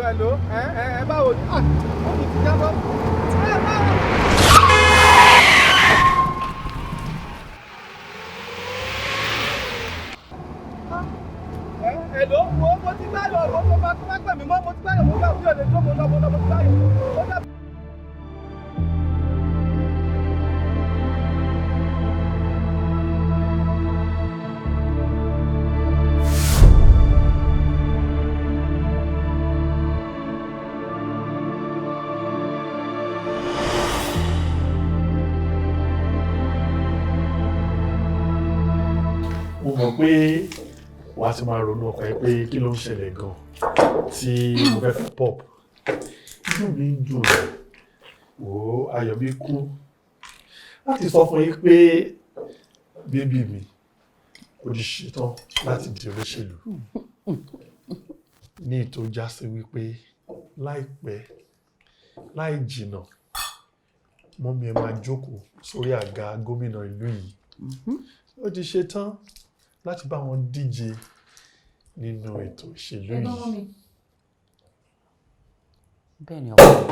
Hello, ẹ ẹ ẹ, báwo ni? Ah, ó mi ti jábọ́. Ẹ báwo. Ẹ hello, wo, mo ti gbá lọ, mo bá tó bá pè mí mọ́, mo ti gbá lọ, mo gbà mí ò lè dúró, mo lọ, mo lọ, mo ti gbá lọ. Ó dà. Mo mọ̀ pé wàá ti máa ronú ọkàn ẹ pé kí ló ń ṣẹlẹ̀ gan tí mo fẹ́ fi pop. Inú mi ń dùn rẹ̀ wò ó, ayọ̀ mi kún láti sọ fún yín pé baby mi ó ti ṣetán láti di olóṣèlú, ní ìtò já sí wípé láìpẹ́ láì jìnnà, mummy ẹ máa jókòó sórí àga gómìnà ìlú yìí. Ó ti ṣetán láti bá wọn díje nínú ètò ìṣèlú yìí. Bẹ́ẹ̀ ni, ọkọ mi.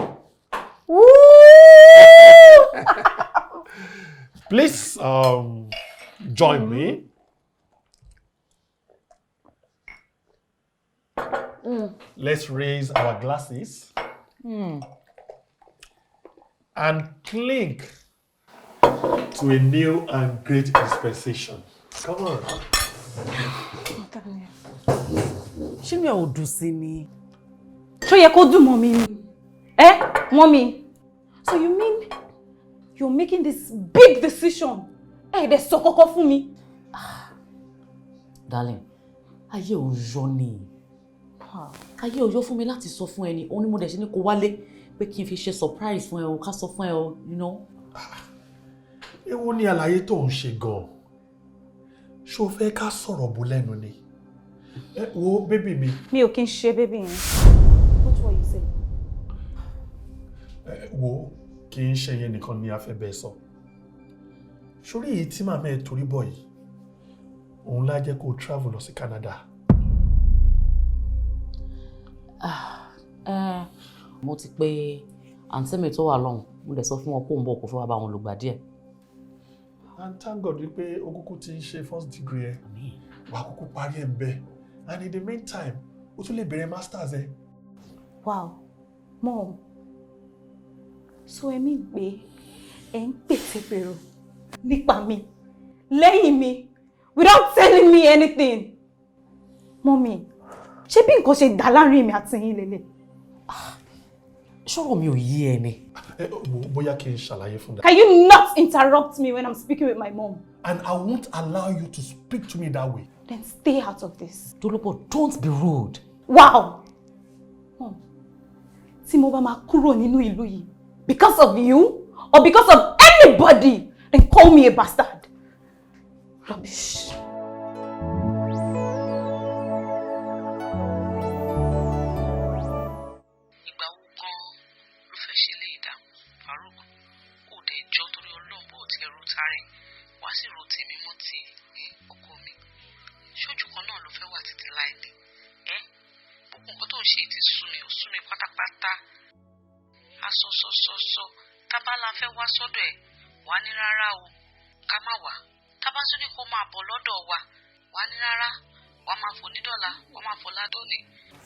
Please join me. Let's raise our glasses and clink to a new and great dispensation. Come on. Ṣé mi ò dùn sí ni? Ṣó yẹ kó dùn mọ́ mi ni? Ẹ mummy, so you mean you're making this big decision, ẹ dẹ̀ sọ kọ́kọ́ fún mi? Darling, ayé ò yọ ni, ayé ò yọ fún mi láti sọ fún ẹ ni. Òun ni mo dẹ̀ ṣe ní kó wálé pé kí n fi ṣe surprise fún ẹ o, ká sọ fún ẹ o. Èwo ni àlàyé tó ń ṣe gan-an? Ṣó fẹ́ ká sọ̀rọ̀ bó lẹ́nu ni? Ẹ wo, baby mi. Mi ò kí ń ṣe baby yẹn. What were you saying? Ẹ wo, kì í ṣe yẹn nìkan ni a fẹ́ bẹ́ẹ̀ sọ. Sórí èyí tí màmá ẹ torí bọ̀ yìí, òun lá jẹ́ kó o travel lọ sí Canada. Ah, mo ti pe àǹtí mi tó wà lọ́hùn, mo dẹ̀ sọ fún wọn pé òun bọ̀, kó fẹ́ wá bá wọn lògbà díẹ̀. And thank God wípé o kúkú ti ń ṣe first degree ẹ, wàá kúkú parí ẹ̀ ń bẹ̀, and in the meantime o tún lè bẹ̀rẹ̀ masters ẹ. Wow, mom, so ẹ̀mí gbé ẹ̀ ń pètèpèrò nípa mi lẹ́yìn mi without telling me anything. Mummy, ṣé bí nǹkan ṣe dà láàrin mi àti yín lélẹ̀? Ṣọ́rọ̀ mi ò yé ẹ ni? Ẹ wo, bóyá kí n ṣàlàyé fún. Can you not interrupt me when I'm speaking with my mom? And I won't allow you to speak to me that way. Then stay out of this. Dólópọ̀, don't be rude. Wow! Mom, tí mo bá máa kúrò nínú ìlú yìí because of you or because of anybody, then call me a bastard. Rubbish. Ìgbà wo gan-an ló fẹ́ ṣe lè dà, Farouk? Kò dé jọ, torí Ọlọ́run, bó ti ro tarẹ̀ wá sí ro tèmi mọ́ tiẹ̀. Ẹ ọkọ mi, ṣojú kan náà ló fẹ́ wà títí láì ní ẹ? Gbogbo nǹkan tó ń ṣe ti sú mi, ó sú mi pátápátá. Aṣọ sọ sọ sọ, tábàlà fẹ́ wá sọ́dọ̀ ẹ̀, wà ní rárá o, ká má wà. Tábà tún ní kó máa bọ̀ lọ́dọ̀ wa, wà ní rárá, wà máa fò ní dọ́là, wà máa fò ládọ́ni.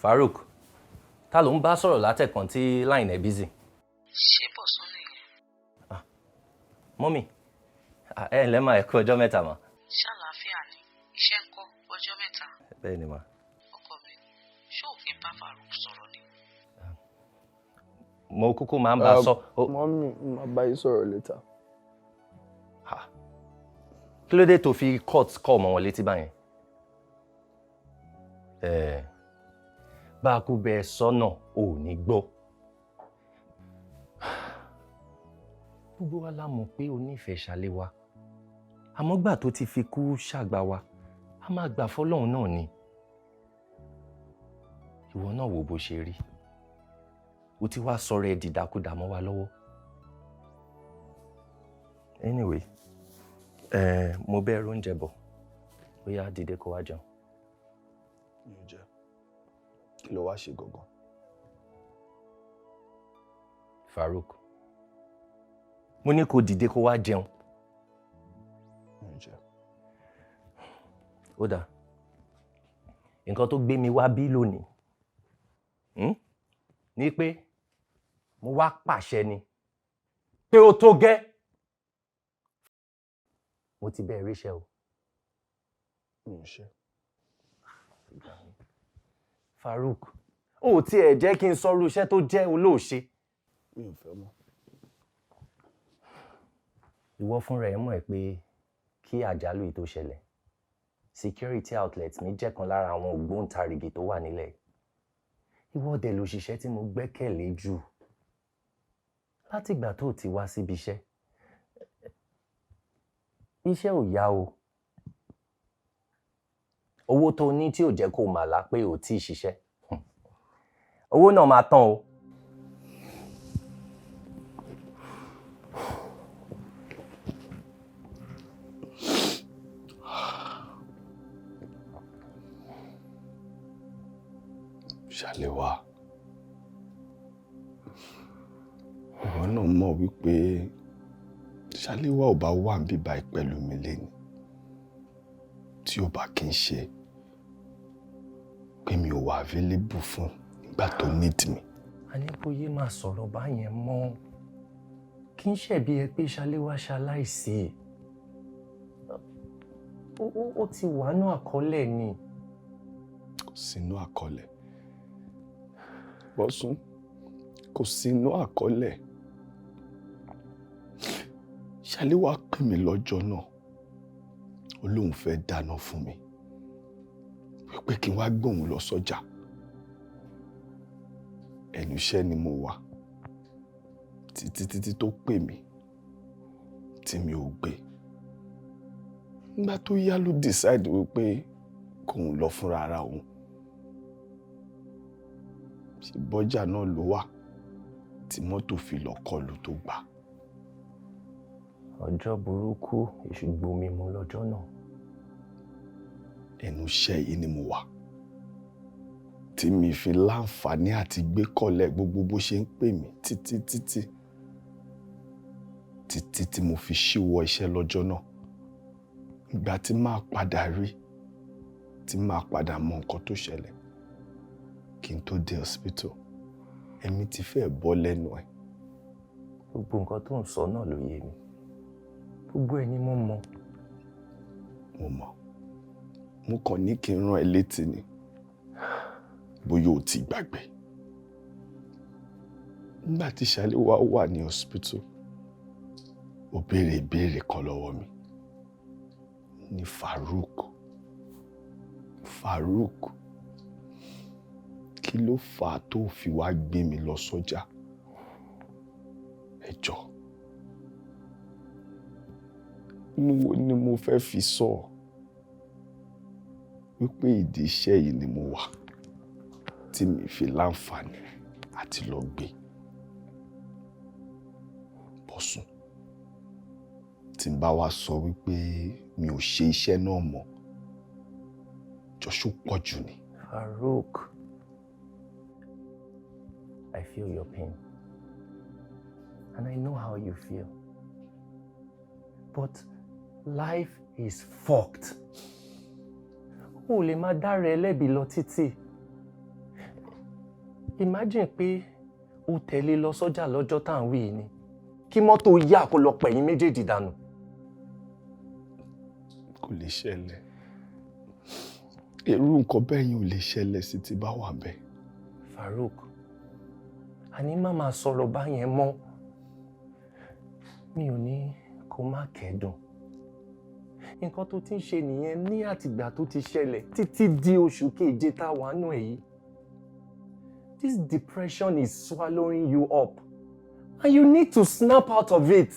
Farouk, ta ló ń bá sọ̀rọ̀ látẹ̀kàn tí line ẹ̀ busy? Ṣé Bọ̀sún nìyẹn? Mummy, ẹ ǹlẹ́ mà, ẹ kú ọjọ́ mẹ́ta mà. Ṣàlàáfíà ni? Iṣẹ́ ń kọ́? Ọjọ́ mẹ́ta. Bẹ́ẹ̀ ni mà. Ọkọ mi, ṣé ò kí ń bá Farouk sọ̀rọ̀ ni? Mo kúkú máa ń bá a sọ. Mummy, máa bá yín sọ̀rọ̀ later. Kí ló dé tó fi cut call mọ́ wọn létí báyẹn? Ẹ bá a kú bẹ́ẹ̀ sọ́nà ò ní gbọ́. Gbogbo wa la mọ̀ pé o nífẹ̀ẹ́ Ṣaléwá, àmọ́ gbà tó ti fi kú ṣàgbà wa, a máa gbà fọlọ́run náà ni. Ìwọ náà wò bó ṣe rí, o ti wá sọ̀rọ̀ ẹ dìdàkudà mọ́ wa lọ́wọ́. Anyway, mo bẹ́ẹ̀ róúnjẹ bọ̀, ó yá, dìde kó wá jẹun. Mi ò jẹ. Kí ló wá ṣe gangan? Farouk, mo ní kó dìde kó wá jẹun. Mi ò jẹ. Ó dáa, nǹkan tó gbé mi wá bí lónìí, Ní pé mo wá pàṣẹ ni pé ó tó gẹ́, mo ti bẹ́ẹ̀ ríṣẹ́ o. Mi ò ṣe. Farouk, ó tiẹ̀ jẹ́ kí n sọrú iṣẹ́ tó jẹ́ olóòṣe. Mi ò fẹ́ mọ̀. Ìwọ fúnra ẹ mọ̀ ẹ́ pé kí àjálù yìí tó ṣẹlẹ̀, security outlet mi jẹ́ kan lára àwọn ògbóǹtarìgì tó wà nílẹ̀ yìí. Ìwọ dẹ̀ lòṣìṣẹ́ tí mo gbẹ́kẹ̀lé jù. Látìgbà tó ti wá síbi iṣẹ́, iṣẹ́ ò yá o. Owó tó ní tí ò jẹ́ kó mà lá pé ò tí ì ṣiṣẹ́, owó náà máa tán o. Ṣàléwá, ìwọ náà mọ̀ wípé Ṣàléwá ò bá wà níbí báyìí pẹ̀lú mi léni tí ó bá kí n ṣe pé mi ò wà available fún nígbà tó need mi. A ní kó yé máa sọ̀rọ̀ báyẹn mọ́. Kì í ṣẹ̀bi ẹ pé Ṣaléwá ṣaláìsí. Ó ti wà nú àkọọ́lẹ̀ ni. Kò sínú àkọọ́lẹ̀. Bọ́sún, kò sínú àkọọ́lẹ̀. Ṣaléwá pè mí lọ́jọ́ náà. Ó lóun fẹ́ dáná fún mi. Wípé kí n wá gbóhùn lọ sọ́jà. Ẹnu iṣẹ́ ni mo wà. Títí títí tó pè mí tí mi ò gbé. Nígbà tó yá ló decide wípé kóun lọ fúnra ara òun. Ṣé bọ́jà náà ló wà tí mọ́tò fi lọ kọlù tó gbà? Ọjọ́ burúkú èṣù gbomi mu lọ́jọ́ náà. Ẹnu iṣẹ́ yìí ni mo wà tí mi fi láǹfààní àti gbé kọ̀lẹ̀ gbogbo bó ṣe ń pè mí títí títí títí tí mo fi ṣíwọ́ iṣẹ́ lọ́jọ́ náà. Ìgbà tí màá padà rí, tí màá padà mọ nǹkan tó ṣẹlẹ̀ kí n tó dé hospital, ẹ̀mí ti fẹ́ bọ́ lẹ́nu ẹ̀. Gbogbo nǹkan tó ń sọ náà ló yé mi. Gbogbo ẹ̀ ni mo mọ̀. Mo mọ̀. Mo kàn ní kí n rán ẹ létí ni. Bóyá o ti gbàgbé. Nígbà tí Ṣaléwá wà ní hospital, ó béèrè ìbéèrè kan lọ́wọ́ mi. Ní Farouk, Farouk, kí ló fà á tó fi wá gbé mi lọ sọ́jà? Ẹ jọ̀ọ́, inú wo ni mo fẹ́ fi sọ wípé ìdí iṣẹ́ yìí ni mo wà tí mi fi láǹfààní àti lọ gbé Bọ́sùn? Tí n bá wá sọ wípé mi ò ṣe iṣẹ́ náà mọ́, jọ̀ṣọ́ pọ̀ jù ni. Farouk, I feel your pain and I know how you feel, but life is fucked. O lè máa dára ẹ lẹ́bi lọ títí. Imagine pé o tẹ̀lé lọ sọ́jà lọ́jọ́ tá à ń wí yìí ni, kí mọ́tò yà kó lọ pẹ̀yìn méjèèjì dànù. Kò lè ṣẹlẹ̀. Irú nǹkan bẹ́ẹ̀ yẹn ò lè ṣẹlẹ̀ sí ti bá wà bẹ́ẹ̀. Farouk, àní má máa sọ̀rọ̀ báyẹn mọ́. Mi ò ní kó má kẹ́dùn. Nǹkan tó ti ń ṣe nìyẹn ní àtìgbà tó ti ṣẹlẹ̀ títí di oṣù keje tá a wà nù èyí. This depression is swallowing you up and you need to snap out of it.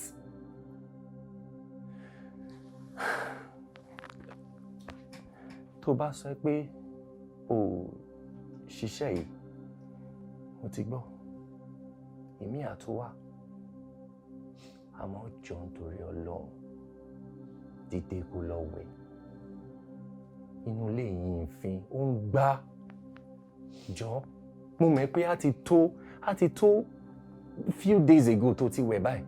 Tó bá sọ pé o ṣiṣẹ́ yìí, mo ti gbọ́, èmi àtúwà, àmọ́ jọ nítorí Ọlọ́run, dìde kó lọ wẹ̀. Inú ilé yìí ń fin, ó ń gbá. Jọ, mo mọ̀ pé á ti tó Few days ago tó ti wẹ̀ báyìí.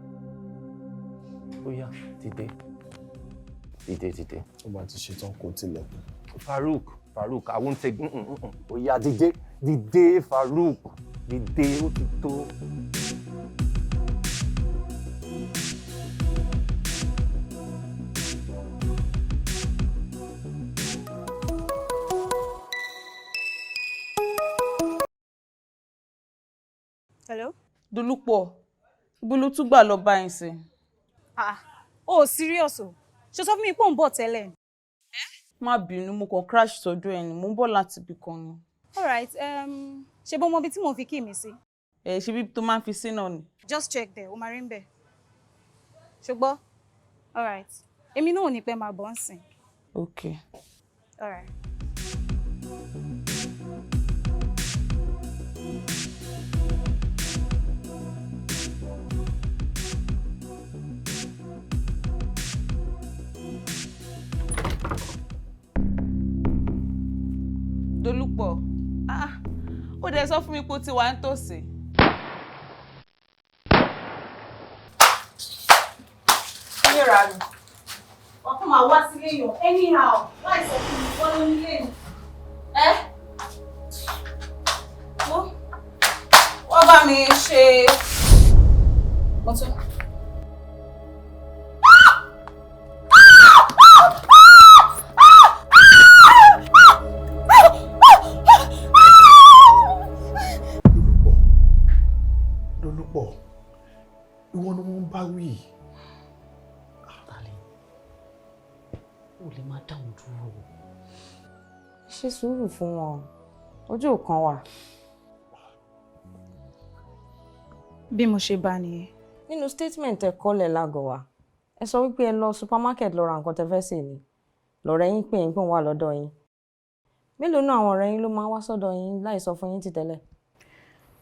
Ó yá, dìde. Dìde, dìde. Ó bá ti ṣetán kó tilẹ̀kùn. Farouk, Farouk, I won't take. Ó yá, dìde, dìde, Farouk, dìde, ó ti tó. Hello? Dolúpọ̀, ibo ló tún gbà lọ báyìí sí? Ah, oh, serious o. Ṣé o sọ fún mi pé ò ń bọ̀ tẹ́lẹ̀? Má bínú, mo kàn crash sọ́dọ̀ ẹ̀ ni, mo ń bọ̀ láti ibì kan ni. All right, ṣé bó mọ ibi tí mò ń fi key mi sí? Ẹ ṣe bí tó máa ń fi sí náà ni. Just check there, o máa rí ń bẹ̀. Ṣùgbọ́n, all right, èmi náà ò ní pẹ́ máa bọ̀ ń sìn. Okay. All right. Dolúpọ̀, ah, ó dẹ̀ sọ fún mi pé ó ti wà nítòsí. Yẹ́ra mi. Wọ́n kàn máa wá sílé yàn anyhow láì sọ fún mi wọ́n ló nílé mi. Ẹ́ wọ́n bá mi ṣe Mo tún. Dolúpọ̀, Dolúpọ̀, ìwọ ni wọ́n ń bá wí. Darling, o lè máa dáhùn dúró o. Ṣe sùúrù fún wọn, ojú ò kan wà. Bí mo ṣe bá nìyẹn. Nínú statement ẹ kọ́lẹ̀ lágọ̀ọ́ wa, ẹ sọ wípé ẹ lọ supermarket lọ ra nǹkan tẹ fẹ́ sè ni. Lọ̀rẹ́ yín pè yín pé òun wà lọ́dọ̀ yín. Mélòó náà àwọn ọ̀rẹ́ yín ló máa ń wá sọ́dọ̀ yín láì sọ fún yín ti tẹ́lẹ̀?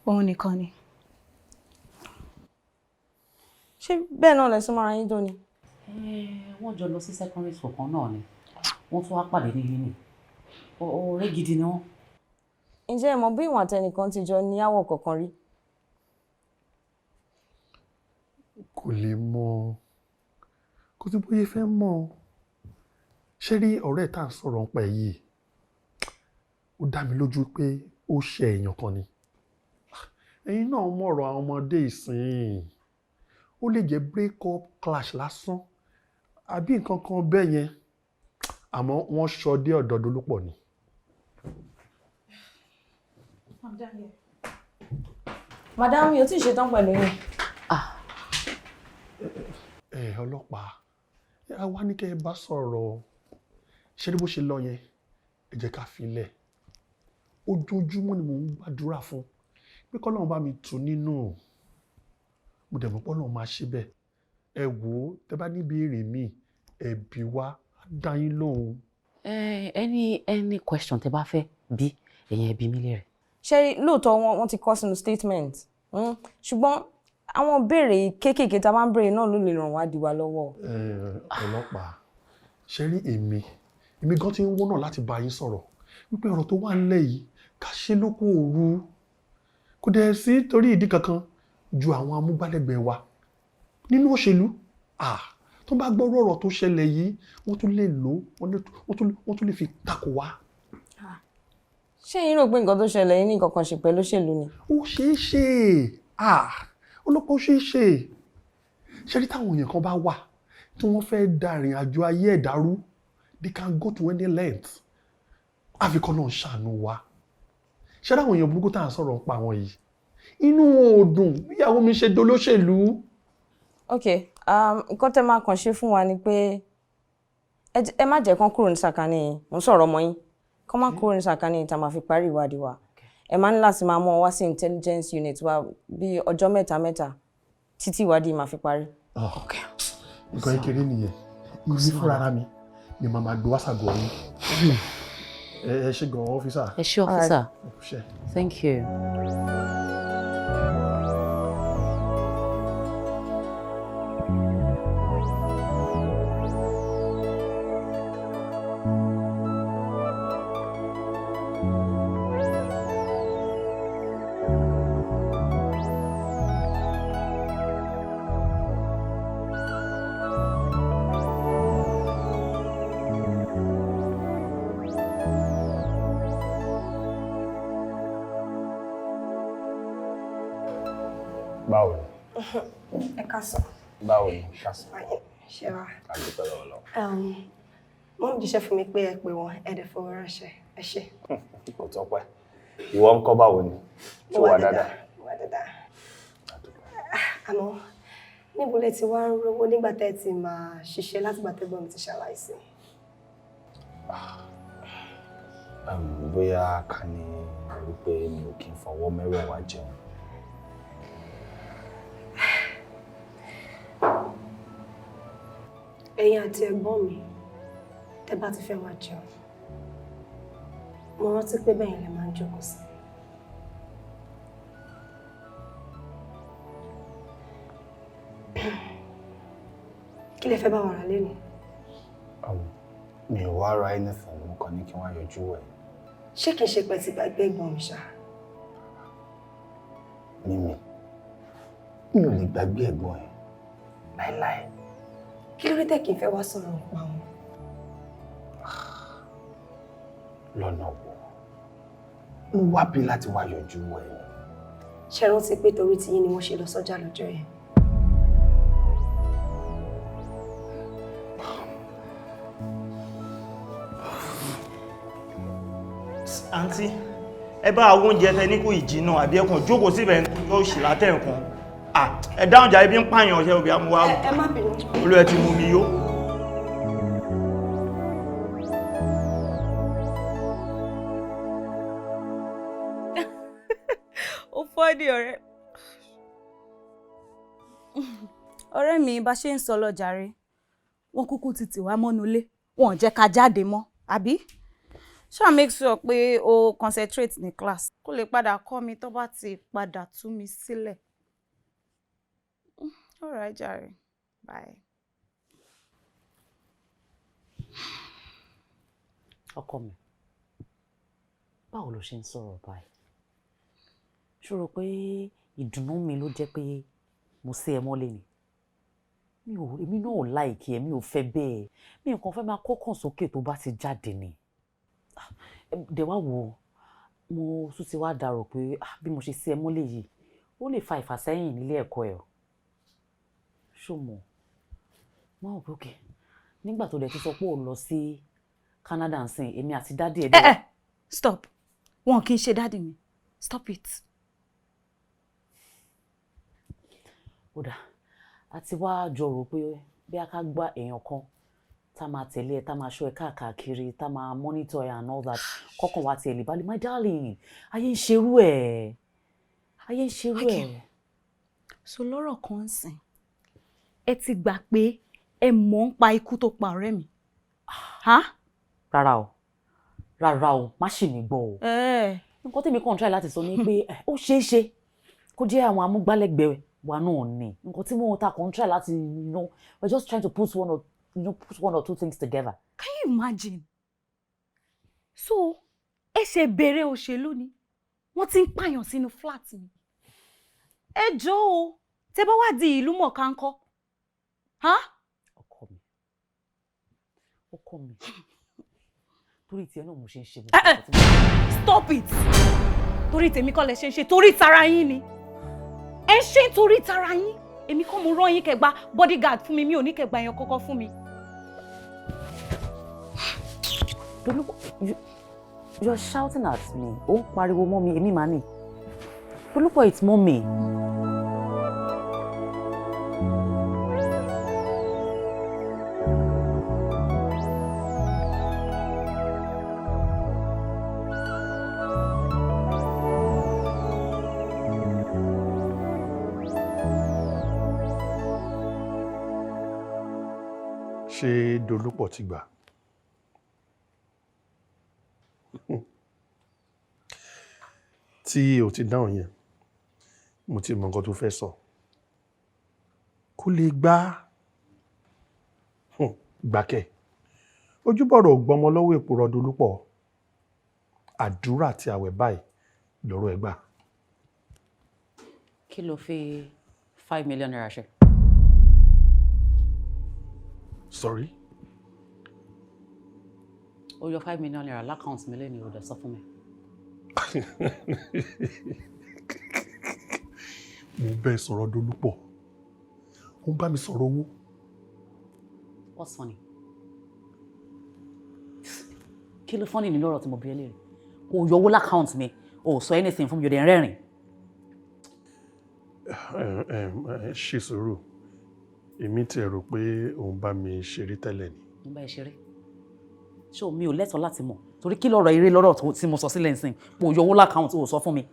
Òun nìkan ni. Ṣé bẹ́ẹ̀ náà lẹ súnmọ́ ara yín tó ni? Wọ́n jọ lọ sí secondary school kan náà ni. Wọ́n tún wá pàdé ní uni. Ọ̀rẹ́ gidi ni wọ́n. Ǹjẹ́ ẹ mọ̀ bí ìwọ̀n àtẹnìkan ti jọ ní áwọ̀ kankan rí? Kò lè mọ̀, kò sí bóyá fẹ́ mọ̀. Ṣé rí ọ̀rẹ́ tá à ń sọ̀rọ̀ nípa ẹ̀ yìí? Ó dá mi lójú pé ó ṣe èèyàn kan ni. Ẹ̀yin náà mọ̀rọ̀ àwọn ọmọdé ìsìn. Ó lè jẹ́ break up clash lásán àbí nǹkan kan bẹ́ẹ̀ yẹn. Àmọ́ wọ́n sọ dé ọ̀dọ̀ Dolúpọ̀ ni. I'm done here. Madam, mi ò tí ì ṣetán pẹ̀lú yín. Ẹ ọlọ́pàá, ẹ wá ní kẹ́ ẹ bá sọ̀rọ̀. Ṣé ní bó ṣe lọ yẹn? Ẹ jẹ́ ká filẹ̀. Ojoojúmọ́ ni mò ń gbàdúrà fún pé k'Ọlọ́run bá mi tù nínú. Mo dẹ̀ mọ̀ pé Ọlọ́run máa ṣe bẹ́ẹ̀. Ẹ wò ó, tẹ bá ní ìbéèrè mi, ẹ bi wá, á dá yín lóhùn. Any question tẹ bá fẹ́ bí, ẹ̀yin ẹ bi mí léèrè. Ṣé lóòótọ́ wọ́n ti kọ sínú statement, ṣùgbọ́n àwọn béèrè kéékèèké tá a bá ń béèrè náà ló lè ràn wá di wa lọ́wọ́. Ẹ ọlọ́pàá, ṣe rí èmi, èmi gan ti ń wọ́nà láti bá yín sọ̀rọ̀ wípé ọ̀rọ̀ tó wà nílẹ̀ yìí ká ṣe lóko òru. Kò dẹ̀ sí torí ìdí kankan ju àwọn amúgbálẹ́gbẹ̀ẹ́ wa nínú òṣèlú. Ah, tó bá gbọ́rọ̀ ọ̀rọ̀ tó ṣẹlẹ̀ yìí, wọ́n tún lè lò ó, wọ́n tún lè fi takò wá. Ṣé ẹ̀yin rò pé nǹkan tó ṣẹlẹ̀ yìí ní nǹkan kan ṣe pẹ̀lú òṣèlú ni? Ó ṣeé ṣe. Ah, ọlọ́pàá, ó ṣeé ṣe. Ṣé rí táwọn èèyàn kan bá wà tí wọ́n fẹ́ da ìrìn àjò ayé ẹ̀dá rú, they can go to any length. Àfikún náà ń ṣàánú wa. Ṣé táwọn èèyàn burúkú tá à ń sọ̀rọ̀ ń pa wọn yìí? Inú wọn ò dùn bí ìyàwó mi ṣe dolóṣèlú. Ok, nǹkan tẹ́ máa kàn ṣe fún wa ni pé ẹ má jẹ́ kán kúrò ní sàkání yín. Mo ń sọ̀rọ̀ ọmọ yín. Kán má kúrò ní sàkání yín tá a máa fi parí ìwádìí wa. Ẹ máa ní láti máa mú wọn wá sí intelligence unit wa bí ọjọ́ mẹ́ta mẹ́ta títí ìwádìí máa fi parí. Nǹkan kékeré nìyẹn. Ìwé fúnra ara mi ni màá máa gbé wá sàgọ́ yín. Ẹ ṣé gan-an, officer. Ẹ ṣé, officer. Ẹ kú iṣẹ́. Thank you. Báwo ni? Ẹ káàsán. Báwo ni? Káàsán. Ṣé wà? A dúpẹ́ lọ́wọ́ lọ́wọ́. Mom jíṣẹ́ fún mi pé ẹ pè wọ́n, ẹ dẹ̀ fowó ránṣẹ́. Ẹ ṣé. Kò tọ́pẹ́. Ìwọ ń kọ́, báwo ni? Ṣé wà dáadáa? Mo wà dáadáa. Àmọ́ níbo lẹ ti wá ń rówó nígbà tẹ́ ẹ ti máa ṣiṣẹ́ látìgbà tẹ́gbọ́n mi ti ṣaláìsí? Bóyá ká ní wípé mi ò kí ń fọwọ́ mẹ́wẹ̀ẹ̀wá jẹun. Ẹ̀yin àti ẹ̀gbọ́n mi, tẹ́ bá ti fẹ́ wá jẹun, mo rántí pé bẹ́yẹn lẹ máa ń jókòó sí. Kí lẹ fẹ́ bá wa rà lénìí? Mi ò wá ra anything, mo kàn ní kí wọ́n yọjú ẹ̀. Ṣé kìí ṣe pé ti gbàgbé ẹ̀gbọ́n mi ṣá? Mímì, mi ò lè gbàgbé ẹ̀gbọ́n ẹ̀ láéláé. Kí ló dé tẹ́ kí n fẹ́ wá sọ̀rọ̀ nípa wọn? Lọ́nà wo? Mo wá bí láti wá yọjú ẹ̀ ni. Ṣé rántí pé torí tiyín ni wọ́n ṣe lọ sọ́jà lọ́jọ́ yẹn? Àǹtí, ẹ bá àwọn oúnjẹ tẹ ní kò ìjìnà, àbí ẹkùn jókòó síbẹ̀ ń tó ṣì látẹ̀ nǹkan. Ẹ dáhùn jà, ibi ń pààyàn ọ̀ṣẹ́ òbí amúwá. Ẹ má bínú. Olú ẹ ti mú mi yó. Ó fọ́ọ̀dì ọ̀rẹ́. Ọ̀rẹ́ mi, bá ṣe ń sọ lọ jàre, wọ́n kúkú ti tì wá mọ́nú ilé, wọn ò jẹ́ ká jáde mọ́, àbí? Ṣáà make sure pé o concentrate ní class kó lè padà kọ́ mi tó bá ti padà tú mi sílẹ̀. All right jàre, bye. Ọkọ mi, báwo ló ṣe ń sọ̀rọ̀ báyìí? Ṣó rò pé ìdùnnú mi ló jẹ́ pé mo sé ẹ mọ́lẹ̀ ni? Mi ò, èmi náà ò like ẹ, mi ò fẹ́ bẹ́ẹ̀. Mi nǹkan fẹ́ máa kọ́kàn sókè tó bá ti jáde ni. Dẹ̀ wá wò ó, mo tún ti wá dàrò pé bí mo ṣe sé ẹ mọ́lẹ̀ yìí, ó lè fa ìfàsẹ́yìn nílé ẹ̀kọ́ ẹ̀ o. Ṣó mọ̀? Má wò pé okay, nígbà tó dẹ̀ ti sọ pé ò lọ sí Canada ń sìn, èmi àti daddy ẹ̀ Ẹ ẹ stop, wọn kì í ṣe daddy mi, stop it. Ó dáa, a ti wá jọ rò pé bí a ká gbá èèyàn kan tá máa tẹ̀lé ẹ, tá máa ṣọ́ ẹ káàkiri, tá máa monitor ẹ and all that, kọ́kàn wá tiẹ̀ lè balẹ̀. My darling, ayé ń ṣerú ẹ̀, ayé ń ṣerú ẹ̀. So lọ́rọ̀ kan ń sìn, ẹ ti gbà pé ẹ mọ̀ ń pa ikú tó pa ọ̀rẹ́ mi. Rárá o, rárá o, má ṣì mí gbọ́ o. Nǹkan tèmi kàn try láti sọ ni pé ó ṣeé ṣe kó jẹ́ àwọn amúgbálẹ́gbẹ̀ẹ́ wa náà ni. Nǹkan tí mo ta kàn try láti, we're just trying to put one or two things together. Can you imagine? So ẹ ṣe bẹ̀rẹ̀ òṣèlú ni wọ́n ti ń pààyàn sínú flat mi. Ẹ jọ̀ọ́ o, tẹ́ bá wá di ìlú mọ̀ọ́ká ńkọ́? Ọkọ mi, ọkọ mi, torí tiẹ̀ náà mo ṣe ń ṣe. Stop it! Torí tèmi kọ́ lẹ ṣe ń ṣe, torí tara yín ni. Ẹ ṣe ń torí tara yín. Èmi kọ́ mo rán yín kẹ́ gba bodyguard fún mi, mi ò ní kẹ́ gba èèyàn kọ́kọ́ fún mi. Tolu, you're shouting at me. Ó ń pariwo mọ́ mi, èmi máa ní. Tolúpọ̀, it's mommy. Ṣé Dolúpọ̀ ti gbà? Tí o ti dáhùn yẹn, mo ti mọ nǹkan tó fẹ́ sọ. Kó lè gbá gbàkẹ́. Ojúbọ̀rọ̀ ò gbọmọ lọ́wọ́ èpùrọ́ Dolúpọ̀. Àdúrà àti àwẹ̀ báyìí lọ́rọ̀ ẹ̀ gbà. Kí ló fi ₦5 million ṣe? Sorry? Ó yọ ₦5 million l'account mi lẹ́nu, ó dẹ̀ sọ fún mi. Mo ń bẹ́ẹ̀ sọ̀rọ̀ Dolúpọ̀, ó ń bá mi sọ̀rọ̀ owó. What's funny? Kí ló funny nínú ọ̀rọ̀ tí mo bí ẹ léèrè? Kò yọ owó l'account mi, o ò sọ anything fún mi, o dẹ̀ ń rẹ́rìn. Ẹ ṣe sùúrù, èmi ti rò pé òun bá mi ṣeré tẹ́lẹ̀ ni. Mo bá ẹ ṣeré? Ṣé o mi ò lẹ́tọ̀ọ́ láti mọ̀? Torí kí lọ́rọ̀ eré lọ́rọ̀ tí mo sọ sílẹ̀ nsìn, kò yọ owó l'account, o ò sọ fún mi.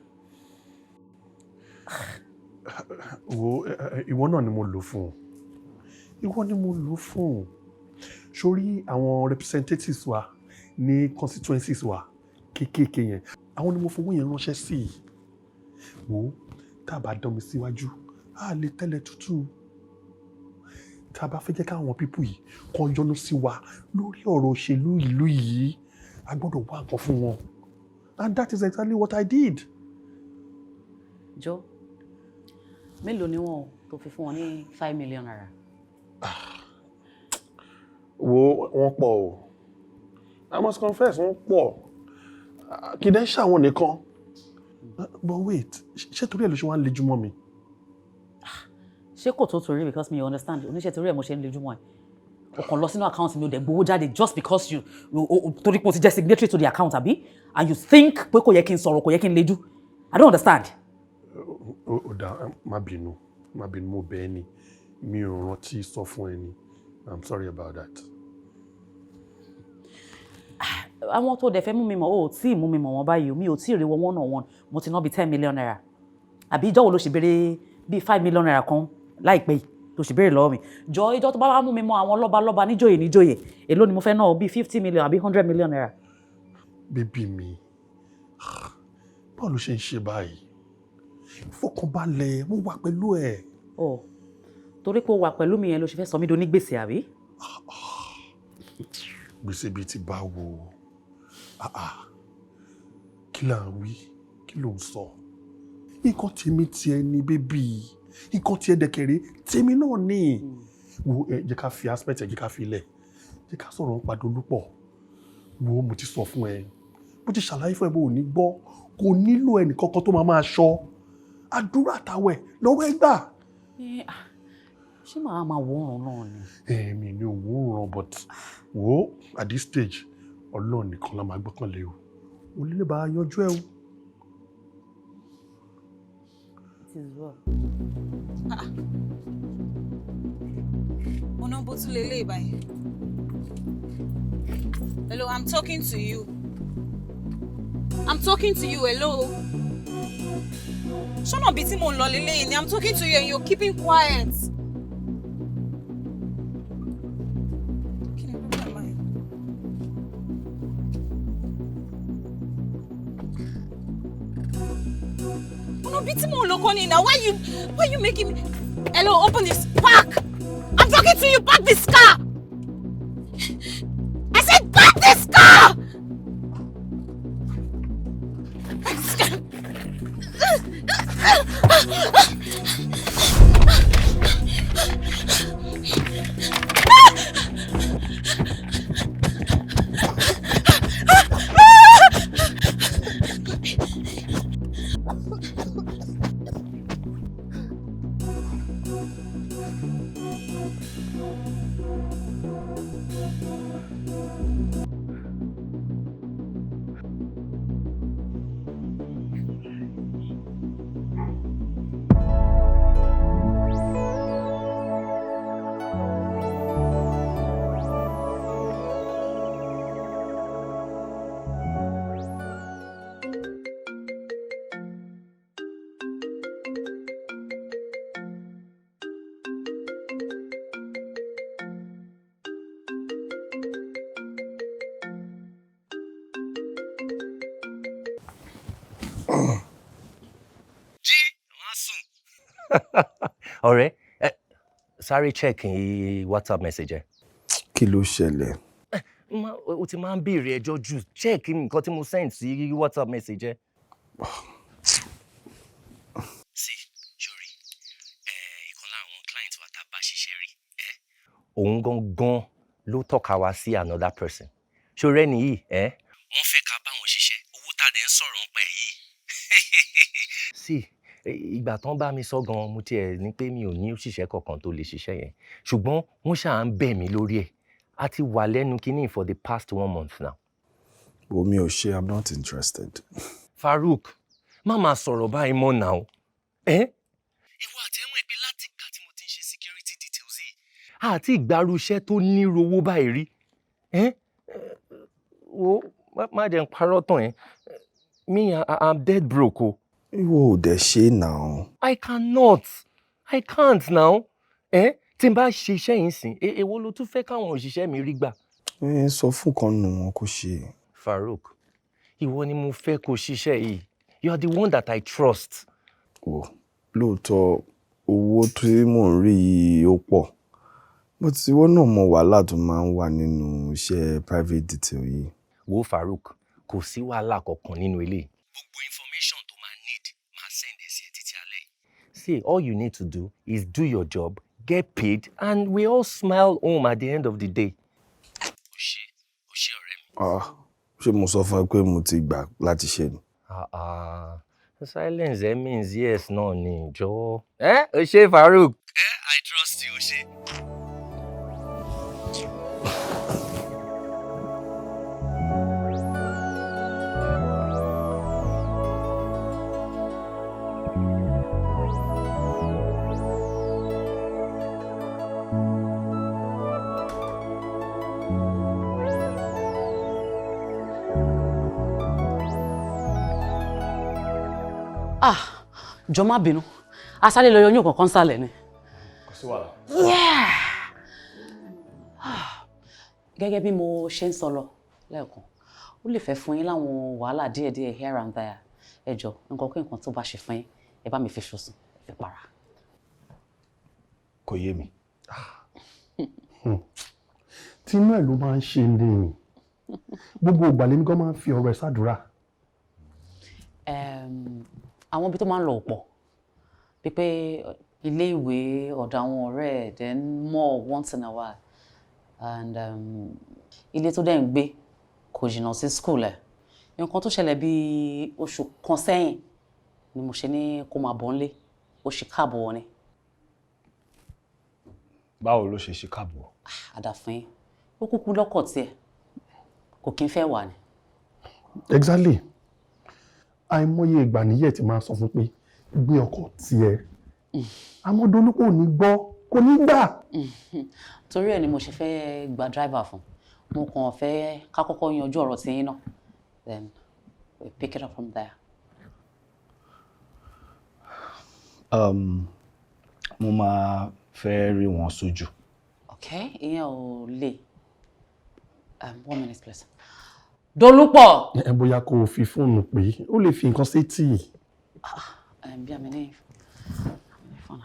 Wo, ìwọ náà ni mo lò fún, ìwọ ni mo lò fún. Sórí àwọn representatives wa ní constituencies wa kéékèèké yẹn, àwọn ni mo fowó yẹn ránṣẹ́ sí i. Wo, tá a bá dán mi síwájú, a lè tẹ́lẹ̀ tútù. Tá a bá fẹ́ jẹ́ káwọn people yìí kàn yọ́nú sí wa lórí ọ̀rọ̀ òṣèlú ìlú yìí, a gbọ́dọ̀ wá nǹkan fún wọn, and that is exactly what I did. Jọ, mélòó ni wọn tó fi fún wọn ní ₦5 million? Wo, wọ́n pọ̀ o. I must confess, wọ́n pọ̀. Kì í dẹ́ ṣàwọn nìkan. But wait, ṣé torí ẹ̀ ló ṣe wá ń lejú mọ́ mi? Ṣé kò tó torí? Because me understand oníṣẹ́ torí ẹ̀ mo ṣe ń lejú mọ́ ẹ̀. O kàn lọ sínú account mi, o dẹ̀ gbowó jáde just because you torí pé o ti jẹ́ signatory to the account, àbí? And you think pé kò yẹ kí n sọ̀rọ̀, kò yẹ kí n lejú. I don't understand. Ó dá, má bínú, má bínú, mo bẹ̀ ẹ́ ni. Mi ò rántí sọ fún ẹ ni. I'm sorry about that. Àwọn tó dẹ̀ fẹ́ mú mi mọ̀, o ò tí ì mú mi mọ̀ wọ́n báyìí o. Mi ò tí ì rí wọn one on one. Mo ti ná bíi ₦10 million. Àbí ìjọ́ wo ló ṣì béèrè bíi ₦5 million kan láìpẹ́ yìí tó sì béèrè lọ́wọ́ mi? Jọ, ìjọ́ tó bá wá mú mi mọ̀ àwọn lọ́balọ́ba, níjòyè níjòyè, èló ni mo fẹ́ ná? Bíi 50 million àbí ₦100 million? Baby mi, báwo ló ṣe ń ṣe báyìí? Fọkànbalẹ̀, mo wà pẹ̀lú ẹ. Ọ torí pé o wà pẹ̀lú mi yẹn ló ṣe fẹ́ sọ mí di onígbèsè, àbí? Gbèsè bíi ti báwo? Ah ah. Kí là ń wí? Kí ló ń sọ? Nǹkan tèmi tiẹ̀ ni, baby. Nǹkan tiẹ̀ dẹ̀kẹ̀rẹ̀ tèmi náà ni. Wo, ẹ jẹ́ ká fi aspect ẹ, jẹ́ ká fi lẹ̀. Jẹ́ ká sọ̀rọ̀ nípa Dolúpọ̀. Wo, mo ti sọ fún ẹ. Mo ti ṣàlàyé fún ẹ, bó ò ní gbọ́. Kò nílò ẹnì kankan tó máa máa ṣọ́. Àdúrà tàwẹ̀ lọ́rọ̀ ẹ gbà. Ṣé màá máa wòran náà ni? Èmi ni òun ràn, but wo, at this stage, Ọlọ́run nìkan la máa gbọ́kànlé o. O lè bá a yanjú ẹ o. It is well. Ọ̀nà bó tún lè lé báyìí. Hello, I'm talking to you. I'm talking to you, hello. Ṣọ́nà bíi tí mò ń lọ lélẹ́yìn ni. I'm talking to you and you're keeping quiet. Kí ni problem báyìí? Ọ̀nà bíi tí mò ń lọ kọ́ ni now. Why you making me? Hello, open this. Park! I'm talking to you. Park this car! I said park this car! Park this car. Ọ̀rẹ́ ẹ, sáré check WhatsApp message ẹ. Kí ló ṣẹlẹ̀? O ti máa ń béèrè ẹjọ́ jù. Check nǹkan tí mo send sí WhatsApp message ẹ. Sí sori ìkan lára àwọn client wa tá a bá ṣiṣẹ́ rí, òun gangan ló tọ́ka wa sí another person. Ṣorẹ́ nìyí ẹ. Wọ́n fẹ́ ká bá wọn ṣiṣẹ́. Owó tá a dẹ̀ ń sọ̀rọ̀ ń pẹ́ yìí sí Ìgbà tán bá mi sọ gan, mo tiẹ̀ ní pé mi ò ní òṣìṣẹ́ kankan tó lè ṣiṣẹ́ yẹn, ṣùgbọ́n wọ́n ṣáà ń bẹ̀ mí lórí ẹ̀. A ti wà lẹ́nu kínní for the past one month now. Wo, mi ò ṣe, I'm not interested. Farouk, má máa sọ̀rọ̀ báyìí mọ́ now. Ẹ́ ìwọ àti ẹ̀wọ̀n ẹ̀ pé láti ìgbà tí mo ti ń ṣe security details yìí, àti ìgbàrú iṣẹ́ tó nírú owó báyìí rí. Ẹ́ wo, má jẹ́ n parọ́ tàn ẹ́. Me, I'm dead broke o. Ìwọ ò dẹ̀ ṣe now. I cannot. I can't now. Ẹ́ tí n bá ṣe iṣẹ́ yìí sìn, èwo ló tún fẹ́ káwọn òṣìṣẹ́ mi rí gbà? Ẹ sọ fún kan nù wọn kó ṣe. Farouk, ìwọ ni mo fẹ́ kó ṣiṣẹ́ yìí. You are the one that I trust. Wò, lóòótọ́ owó tí mò ń rí yìí ó pọ̀. But ìwọ náà mọ wàhálà tó máa ń wà nínú iṣẹ́ private detail yìí. Wo Farouk, kò sí wàhálà kankan nínú ilé. Gbogbo information tó máa need, máa send ẹ̀ sí ẹ títí alẹ́ yìí. See, all you need to do is do your job, get paid, and we all smile home at the end of the day. O ṣé, o ṣé ọ̀rẹ́ mi. Ah, ṣé mo sọ fún ẹ pé mo ti gbà láti ṣe ni? Ah ah, silence ẹ means yes náà ni, jọ̀ọ́. Ẹ o ṣé Farouk. Ẹ I trust you, o ṣé. Ah, jọ̀ọ́ má bínú, asálẹ̀ lọ yọyún kankan sálẹ̀ ni. Kò sí wàhálà. Yeah. Ah, gẹ́gẹ́ bí mo ṣe ń sọ lọ lẹ́ẹ̀kan, ó lè fẹ́ fún yín láwọn wàhálà díẹ̀díẹ̀ here and there. Ẹ jọ̀ọ́, nǹkan kí nǹkan tó bá ṣe fún yín, ẹ bá mi fi ṣòsùn, ẹ fi para. Kò yé mi. Tinú ẹ̀ ló máa ń ṣe ni, gbogbo ìgbà lèmi gan máa ń fi ọ̀rọ̀ ẹ̀ ṣàdúrà. Àwọn ibi tó máa ń lọ ò pọ̀, bíi pé ilé ìwé, ọ̀dọ̀ àwọn ọ̀rẹ́ ẹ̀, then more once in a while, and ilé tó dẹ̀ ń gbé kò jìnnà sí school ẹ̀. Nǹkan tó ṣẹlẹ̀ bíi oṣù kan sẹ́yìn ni mo ṣe ní kó máa bọ̀ nílé, ó ṣe káàbọ̀ ni. Báwo ló ṣe ṣe káàbọ̀? Àdàfín, ó kúkú lọ́kọ̀ tiẹ̀, kò kí ń fẹ́ wà ní. Exactly, àìmọye ìgbà níyẹ̀ tí máa sọ fún pé gbé ọkọ̀ tiẹ̀, àmọ́ Dolúpọ̀ ò ní gbọ́, kò ní gbà. Torí ẹ̀ ni mo ṣe fẹ́ gba driver fún. Mo kàn fẹ́ ká kọ́kọ́ yanjú ọ̀rọ̀ tí yín náà, then we pick it up from there. Mo máa fẹ́ rí wọn sójú. Okay, ìyẹn ò lè. One minute, please. Dolúpọ̀. Ẹ bóyá kó o fi fóònù pé ó lè fi nǹkan sétí. Bí àmì ní fóònù.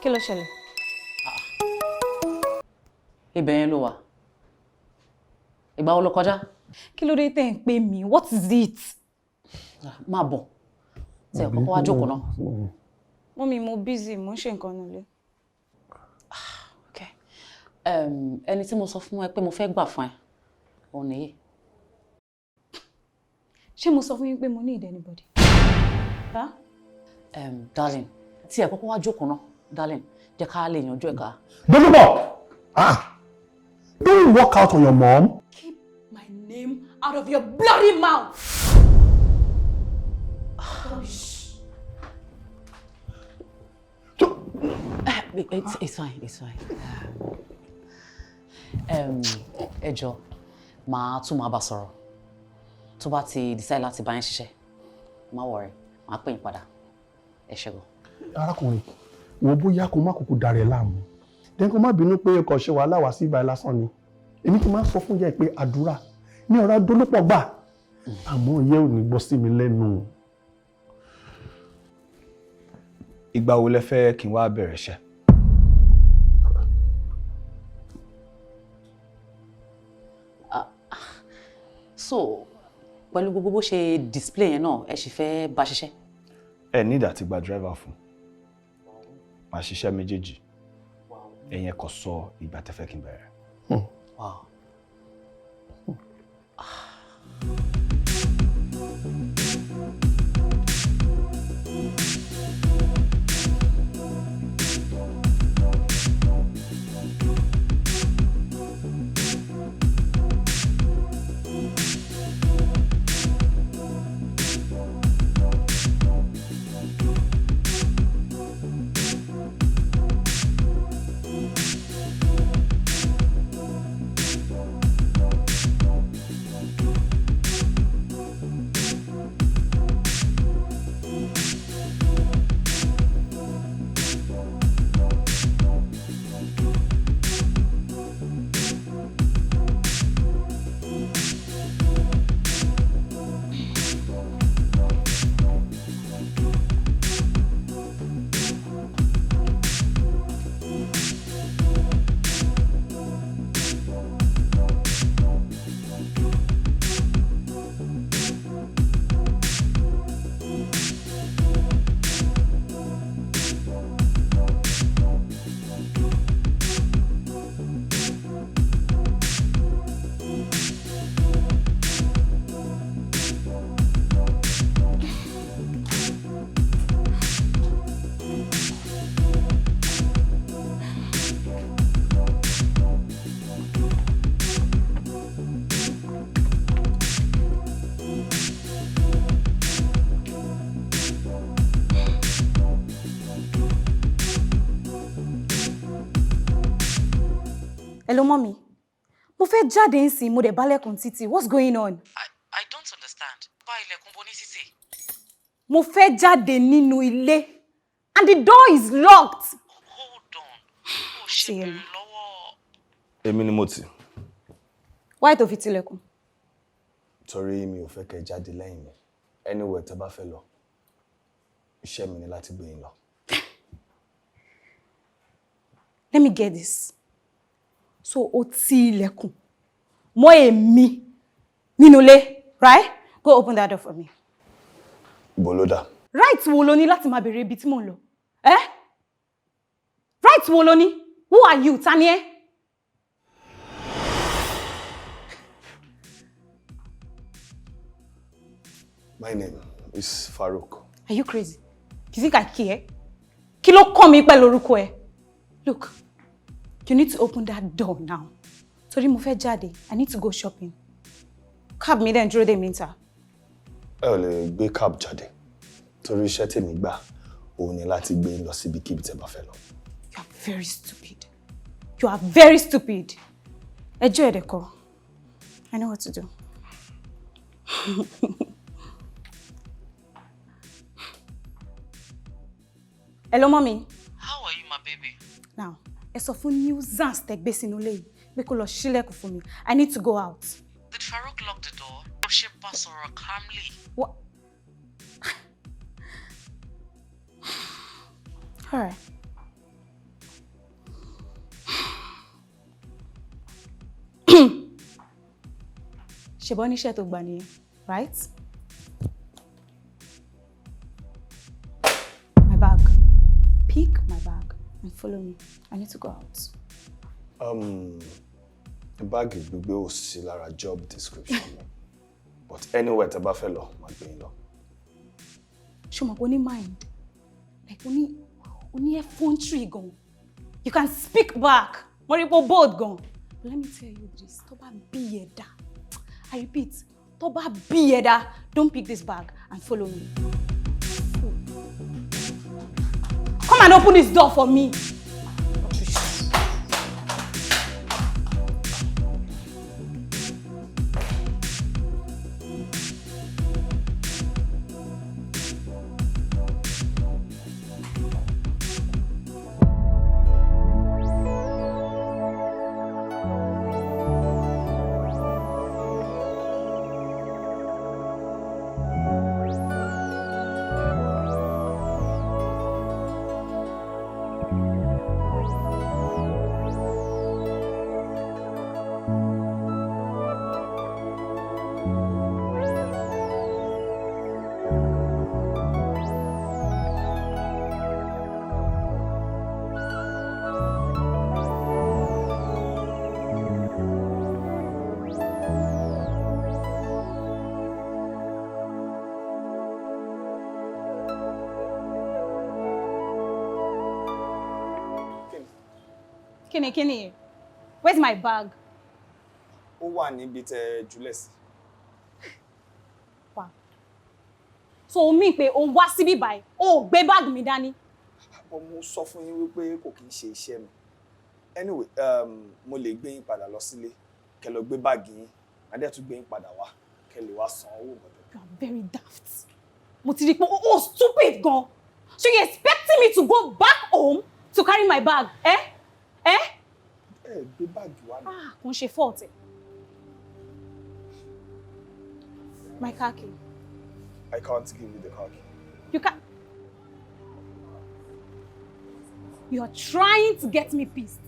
Kí ló ṣẹlẹ̀? Ibẹ̀ yẹn ló wà. Ìgbà wo ló kọjá? Kí ló dé tẹ̀ ń pè mí? What is it? Máa bọ̀. Tí ẹ kọ́kọ́ wá jókòó náà. Mummy, mo busy, mo ń ṣe nǹkan nílé. Okay. Ẹni tí mo sọ fún ẹ pé mo fẹ́ gbà fún ẹ, òun nìyí. Ṣé mo sọ fún yín pé mo need anybody? Huh? Darling, tí ẹ kọ́kọ́ wá jókòó náà, darling, jẹ́ ká lè yanjú ẹ̀ ká. Dolúpọ̀! Ah! Don't walk out on your mom. Keep my name out of your bloody mouth! Rubbish. It's fine, it's fine. Ẹ jọ̀ọ́, màá tún máa bá sọ̀rọ̀. Tó bá ti decide láti bá yín ṣiṣẹ́, má worry, màá pè yín padà. Ẹ ṣé gan. Arákùnrin, wo bóyá kó má kúkú darẹ̀ láàmú. Then kó má bínú pé ọkọ̀ ṣe wàhálà wá sí ibà lásán ni. Èmi ti máa ń sọ fún ìyá ẹ pé àdúrà ní ọ̀rọ̀ Dolúpọ̀ gbà. Àmọ́ ìyá ò ní gbọ́ sí mi lẹ́nu. Ìgbà wo lẹ fẹ́ kí n wá bẹ̀rẹ̀ iṣẹ́? So pẹ̀lú gbogbo bó ṣe display yẹn náà, ẹ sì fẹ́ bá ṣiṣẹ́? Ẹ ní ìdá tí gba driver fún, máa ṣiṣẹ́ méjèèjì. Ẹ̀yin ẹ kàn sọ ìgbà tẹ́ fẹ́ kí n bẹ̀rẹ̀. Wow. Hello, mommy. Mo fẹ́ jáde ńsìn, mo dẹ̀ bálẹ̀kùn títì. What's going on? I don't understand. Bá ilẹ̀kùn bo ní títì. Mo fẹ́ jáde nínú ilé and the door is locked. Hold on. Ó ṣe bèrè lọ́wọ́. Èmi ni mo tì. Why tó fi tilẹ̀kùn? Torí mi ò fẹ́ kẹ́ jáde lẹ́yìn mi. Anywhere tẹ́ bá fẹ́ lọ, iṣẹ́ mi ni láti gbé yín lọ. Let me get this. So o ti ilẹ̀kùn mọ́ èmi nínú ilé, right? Go open that door for me. Ibo ló dà? Right wo lo ní láti máa béèrè ibi tí mò ń lọ? Eh? Right wo lo ní? Who are you? Ta ni ẹ́? My name is Farouk. Are you crazy? You think I care? Kí ló kàn mí pẹ̀lú orúkọ ẹ? Look, you need to open that door now. Torí mo fẹ́ jáde, I need to go shopping. Cab mi dẹ̀ ń dúró dè mí níta. Ẹ ò lè gbé cab jáde torí iṣẹ́ tèmi gbà òun ni láti gbé yín lọ síbikíbi tẹ́ bá fẹ́ lọ. You are very stupid. You are very stupid. Ẹjọ́ ẹ̀dẹ̀ kọ́. I know what to do. Hello, mommy. How are you, my baby? Now, ẹ sọ fún nuisance tẹ́ gbé sínú ilé yìí pé kó lọ ṣílẹ̀kùn fún mi. I need to go out. Did Farouk lock the door? Ó ṣe bá sọ̀rọ̀ calmly. What? All right. Ṣèbọ́ níṣẹ́ tó gbà nìyẹn, right? My bag. Pick my bag and follow me. I need to go out. Báàgì gbígbé ò sí lára job description mi. But anywhere tẹ́ bá fẹ́ lọ, màá gbé yín lọ. Ṣé o mọ̀ pé o ní mind? Like o ní effrontery gan. You can speak back. Mo rí pé o bold gan. But let me tell you this, tó bá bí ẹ dá, I repeat, tó bá bí ẹ dá, don't pick this bag and follow me. Come and open this door for me. Rubbish. Kíni kíni? Where's my bag? Ó wà níbi tẹ jùlẹ̀ sí. Wow. So o mean pé o wá síbí báyìí, o ò gbé báàgì mi dání. But mo sọ fún yín wípé kò kí ń ṣe iṣẹ́ mi. Anyway, mo lè gbé yín padà lọ sílé, kẹ́ lọ gbé báàgì yín, màá dẹ̀ tún gbé yín padà wá, kẹ́ lè wá san owó nǹkan tẹ́. You are very daft. Mo ti rí pé o stupid gan. So you expecting me to go back home to carry my bag, eh? Eh? Ẹ gbé báàgì wá náà. Ah, kò ń ṣe fault ẹ̀. My car key. I can't give you the car key. You can. You are trying to get me pissed.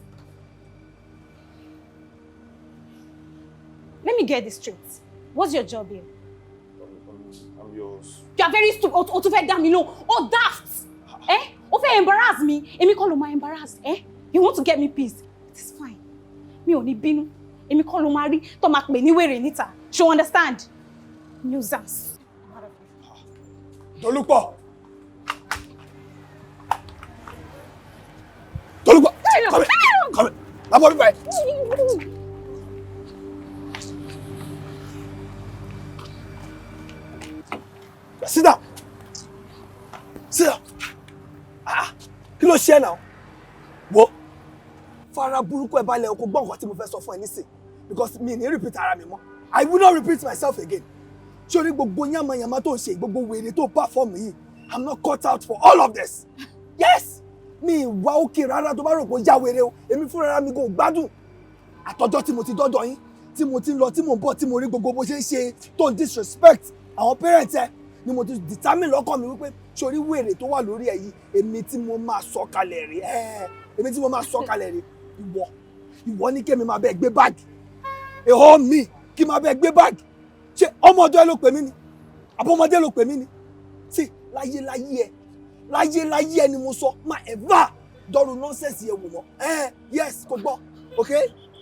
Let me get this straight. What's your job here? I'm yours. You are very stupid. O tún fẹ́ dá mi lóhùn. O daft. Eh? O fẹ́ embarrass mi. Èmi kọ́ ló máa embarrass. Eh? You want to get me pissed? It is fine. Mi ò ní bínú. Èmi kọ́ ló máa rí tó máa pè ní wèrè níta. Ṣé o understand? Nuisance. Tolúpọ̀. Tolúpọ̀. Come here. Come here. Má bọ̀ bíbá ẹ̀. Sit down. Sit down. Ah, kí ló ṣe ẹ́ náà? Wo, fara burúkú ẹ balẹ̀ o, kò gbọ́ nǹkan tí mo fẹ́ sọ fún ẹ nísìn because mi ní repeat ara mi mọ́. I will not repeat myself again. Ṣé o rí gbogbo yánmayànmá tó ń ṣe, gbogbo wèrè tó perform yìí? I'm not cut out for all of this. Yes! Mi ìwà òkè rárá tó bá rò pé ó já wèrè o, èmi fúnra mi kò gbádùn. Àtọjọ́ tí mo ti dọ́dọ̀ yín, tí mo ti ń lọ, tí mo ń bọ̀, tí mo rí gbogbo bó ṣe ń ṣe tó ń disrespect àwọn parents ẹ, ni mo ti determine lọ́kàn mi wípé sórí wèrè tó wà lórí ẹ yìí, èmi tí mo máa sọ kalẹ̀ rí, èmi tí mo máa sọ kalẹ̀ rí, ìwọ, ìwọ ní kémi máa bẹ́ẹ̀ gbé báàgì, èhó mi kí máa bẹ́ẹ̀ gbé báàgì, ṣé ọmọ ọdọ ẹ ló pè mí ni, àbọ̀mọdé ló pè mí ni? Sí, láyé láyé ẹ, láyé láyé ẹ ni mo sọ, má ever dọ́rù nonsense yẹn wò mọ́. Yes, kò gbọ́, ok,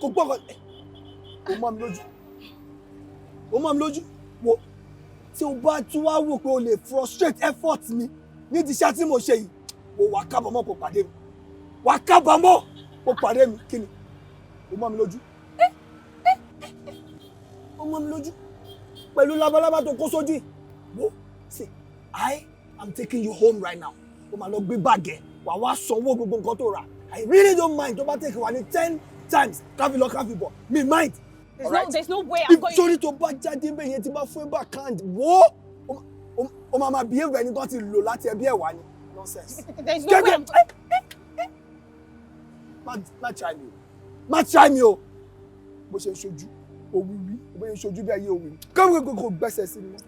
kò gbọ́, kò mọ́ mi lójú, kò mọ́ mi lójú, wo. Tí o bá tún wá wò pé o lè frustrate effort mi nídìí iṣẹ́ tí mo ṣe yìí, wo wàá kábàámọ̀ kó pàdé mi, wàá kábàámọ̀ kó pàdé mi. Kí ni? O mọ́ mi lójú, o mọ́ mi lójú pẹ̀lú labalábá tó kó sójú yìí. Wo, see, I am taking you home right now. O máa lọ gbé báàgì ẹ, wàá wá sanwó gbogbo nǹkan tó rà. I really don't mind tó bá take wa ní 10 times káfí lọ káfí bọ̀, mi mind. There's no way I'm going. Sórí tó bá jáde bẹ́ẹ̀ yẹn tí bá fún ẹ backhand, wo, o máa ma behave ẹni tó ti lò láti ẹbí ẹ̀ wá ni. Nonsense. There's no way I'm going. Má try mi o. Má try mi o. Bó ṣe ń ṣojú, òwìwí, bó ṣe ń ṣojú bí ayé òwìwí. Kọ́wé kò gbẹ́sẹ̀ sí mi mọ́.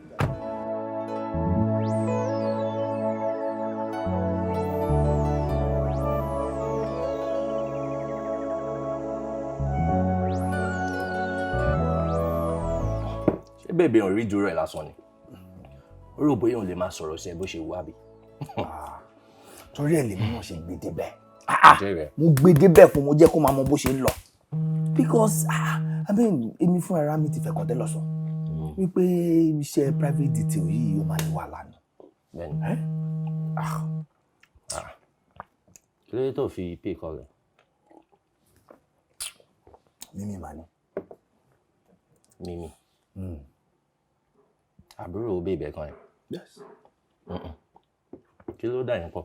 Ṣé bèbè ò rí dúró ẹ̀ lásán ni? Ó rò bóyá òun lè máa sọ̀rọ̀ sí ẹ bó ṣe wá bí. Torí ẹ̀ lèmi náà ṣe gbé débẹ̀. Mo gbé débẹ̀ fún mo jẹ́ kó máa mọ bó ṣe ń lọ. Because I mean, èmi fúnra mi ti fẹ́ kàn tẹ́lọ̀ sọ wípé iṣẹ́ private detail yìí ó máa ní wàhálà ni. Bẹ́ẹ̀ni. Kí ló dé tó fi pay call rẹ̀? Mímí màá ní. Mímí. Àbúrò bèbè kan yẹn. Yes. Kí ló dà yín pọ̀?